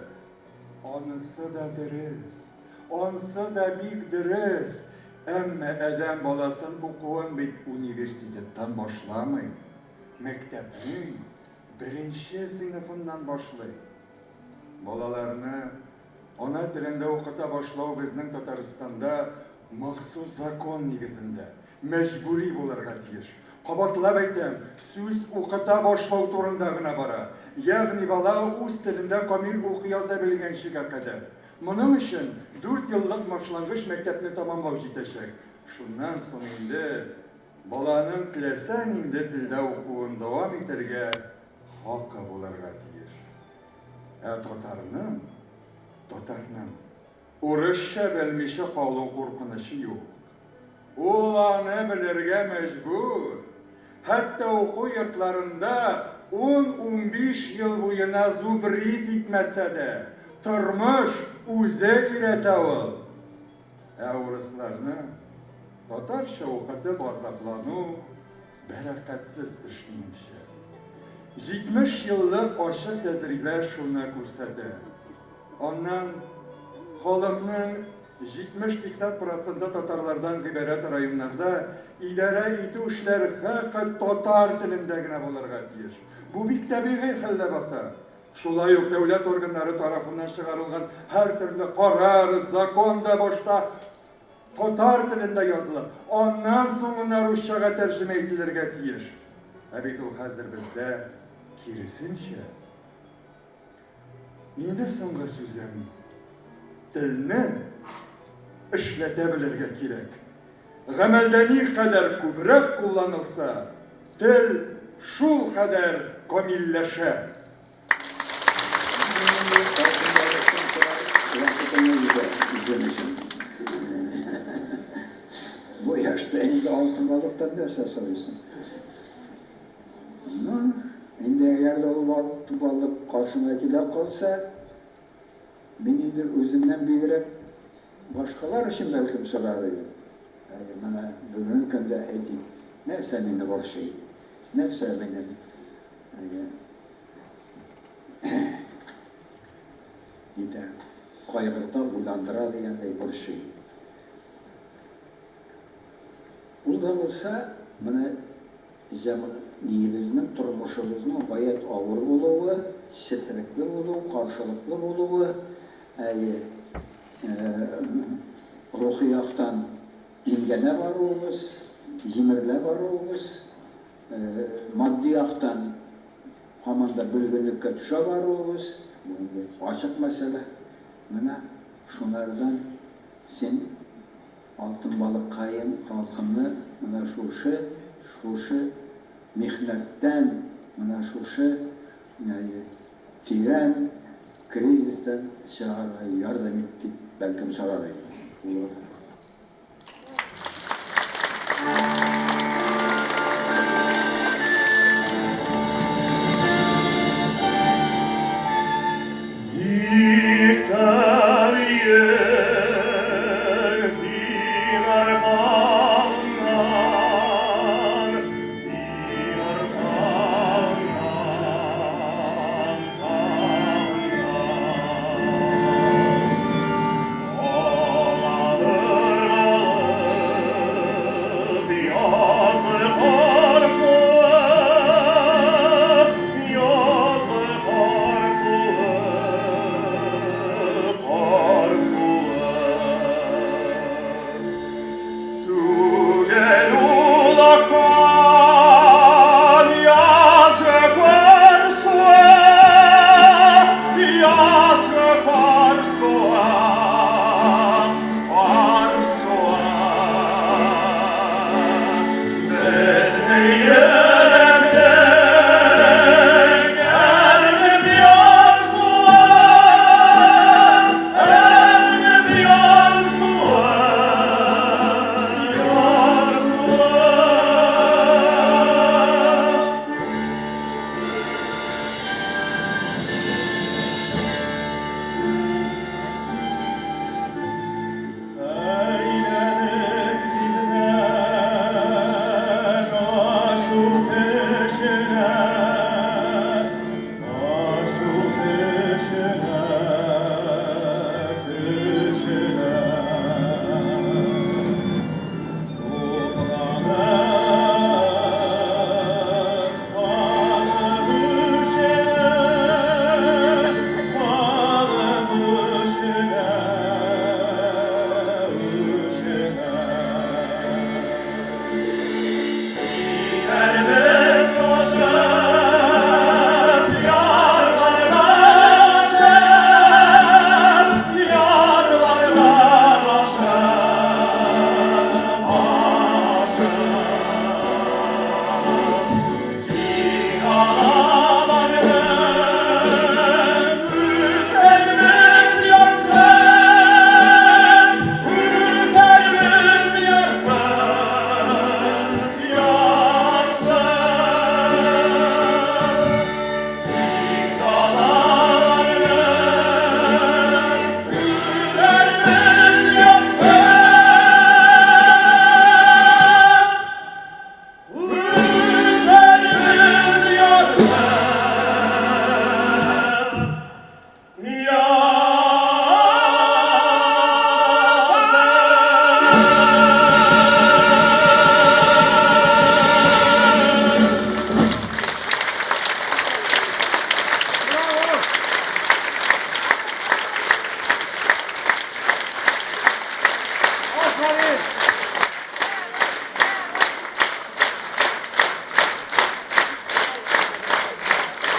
Анысы да дөрес, ансы да бик дөрес, әмма адәм баласын укуын бит университеттан башламый, мәктәпнең беренче сыйныфыннан башлый. Балаларны ана телендә укыта башлау безнең Татарстанда махсус закон нигезендә, мәҗбүри булырга тиеш. Кабатлап әйтәм, сүз укыта башлау турында гына бара. Ягъни бала үз телендә камил укый-яза белгәнчегә кадәр. Моның өчен дүртьеллык башлангыч мәктәпне тәмамлау җитәчәк. Шуннан соң инде баланың теләсә нинди телдә укуын дәвам итәргә хакы булырга тиеш. Ә татарның, татарның урысча белмичә калу куркынычы юк. Ул аны белергә мәҗбүр. Хәтта уку йортларында ун-унбиш ел буена зубрить итмәсә дә, тормыш үзе өйрәтә ул. Ә урысларны татарча укытып азаплану бәрәкәтсез эш, минемчә. 70 еллык ачык тәҗрибә шуны күрсәтә. Аннан халыкның 70-80 проценты татарлардан гыйбарәт районнарда идарә итү эшләре фәкать татар телендә генә булырга тиеш. Бу бик табигый хәл ләбаса. Шулай ук дәүләт органнары тарафыннан чыгарылган һәртөрле карар, закон да башта татар телендә язылып, аннан соң гына русчага тәрҗемә ителергә тиеш. Ә бит ул хәзер бездә киресенчә. Инде соңгы сүзем. Телне эшләтә белергә кирәк. Гамәлдә никадәр күбрәк кулланылса, тел шул кадәр камилләшә. Бу яшьтә инде алтын балыктан нәрсә сорыйсың? Ну, инде әгәр дә ул балык каршыңа килә калса, мин инде үземнән бигрәк башкалар өчен бәлкем сорар идем. Әйе, менә бүгенге көндә әйтик, нәрсә мине борчый, нәрсә минем, әйе, нитә, кайгырта, уйландыра дигәндәй борчый. Ул да булса, менә Җәмгыятебезнең, тормышыбызның гаять авыр булуы, четерекле булуы, каршылыклы булуы, әйе, рухи яктан имгәнә баруыбыз, җимерелә баруыбыз, матди яктан һаман да бөлгенлеккә төшә баруыбыз, бу инде ачык мәсьәлә. Менә шунардан син Алтын балыккаем, халкымны менә шушы, шушы михнәттән. Менә шушы тирән кризистан чыгарга ярдәм ит дип, бәлкем, сорар идем.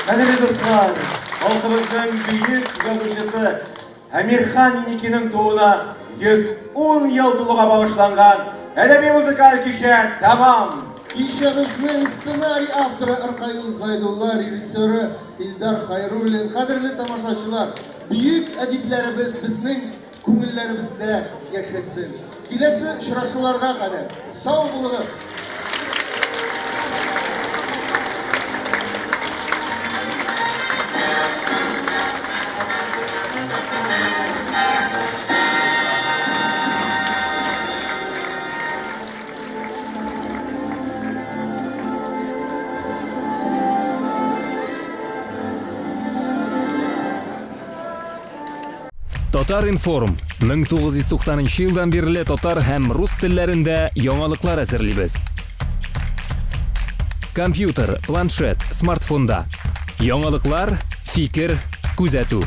Кадерле дуслар, халкыбызның бөек язучысы Әмирхан Еникинең тууына 110 ел тулуга багышланган әдәби музыкаль кичә тәмам. Кичәбезнең сценарий авторы Ркаил Зайдулла, режиссеры Илдар Хайруллин. Кадерле тамашачылар, бөек әдипләребез безнең Күңелләребездә яшәсен. Киләсе очрашуларга кадәр сау булыгыз! Татар-информ 1990 елдан бирле татар һәм рус телләрендә яңалыклар әзерлибез. Компьютер, планшет, смартфонда. Яңалыклар, фикер, күзәтү.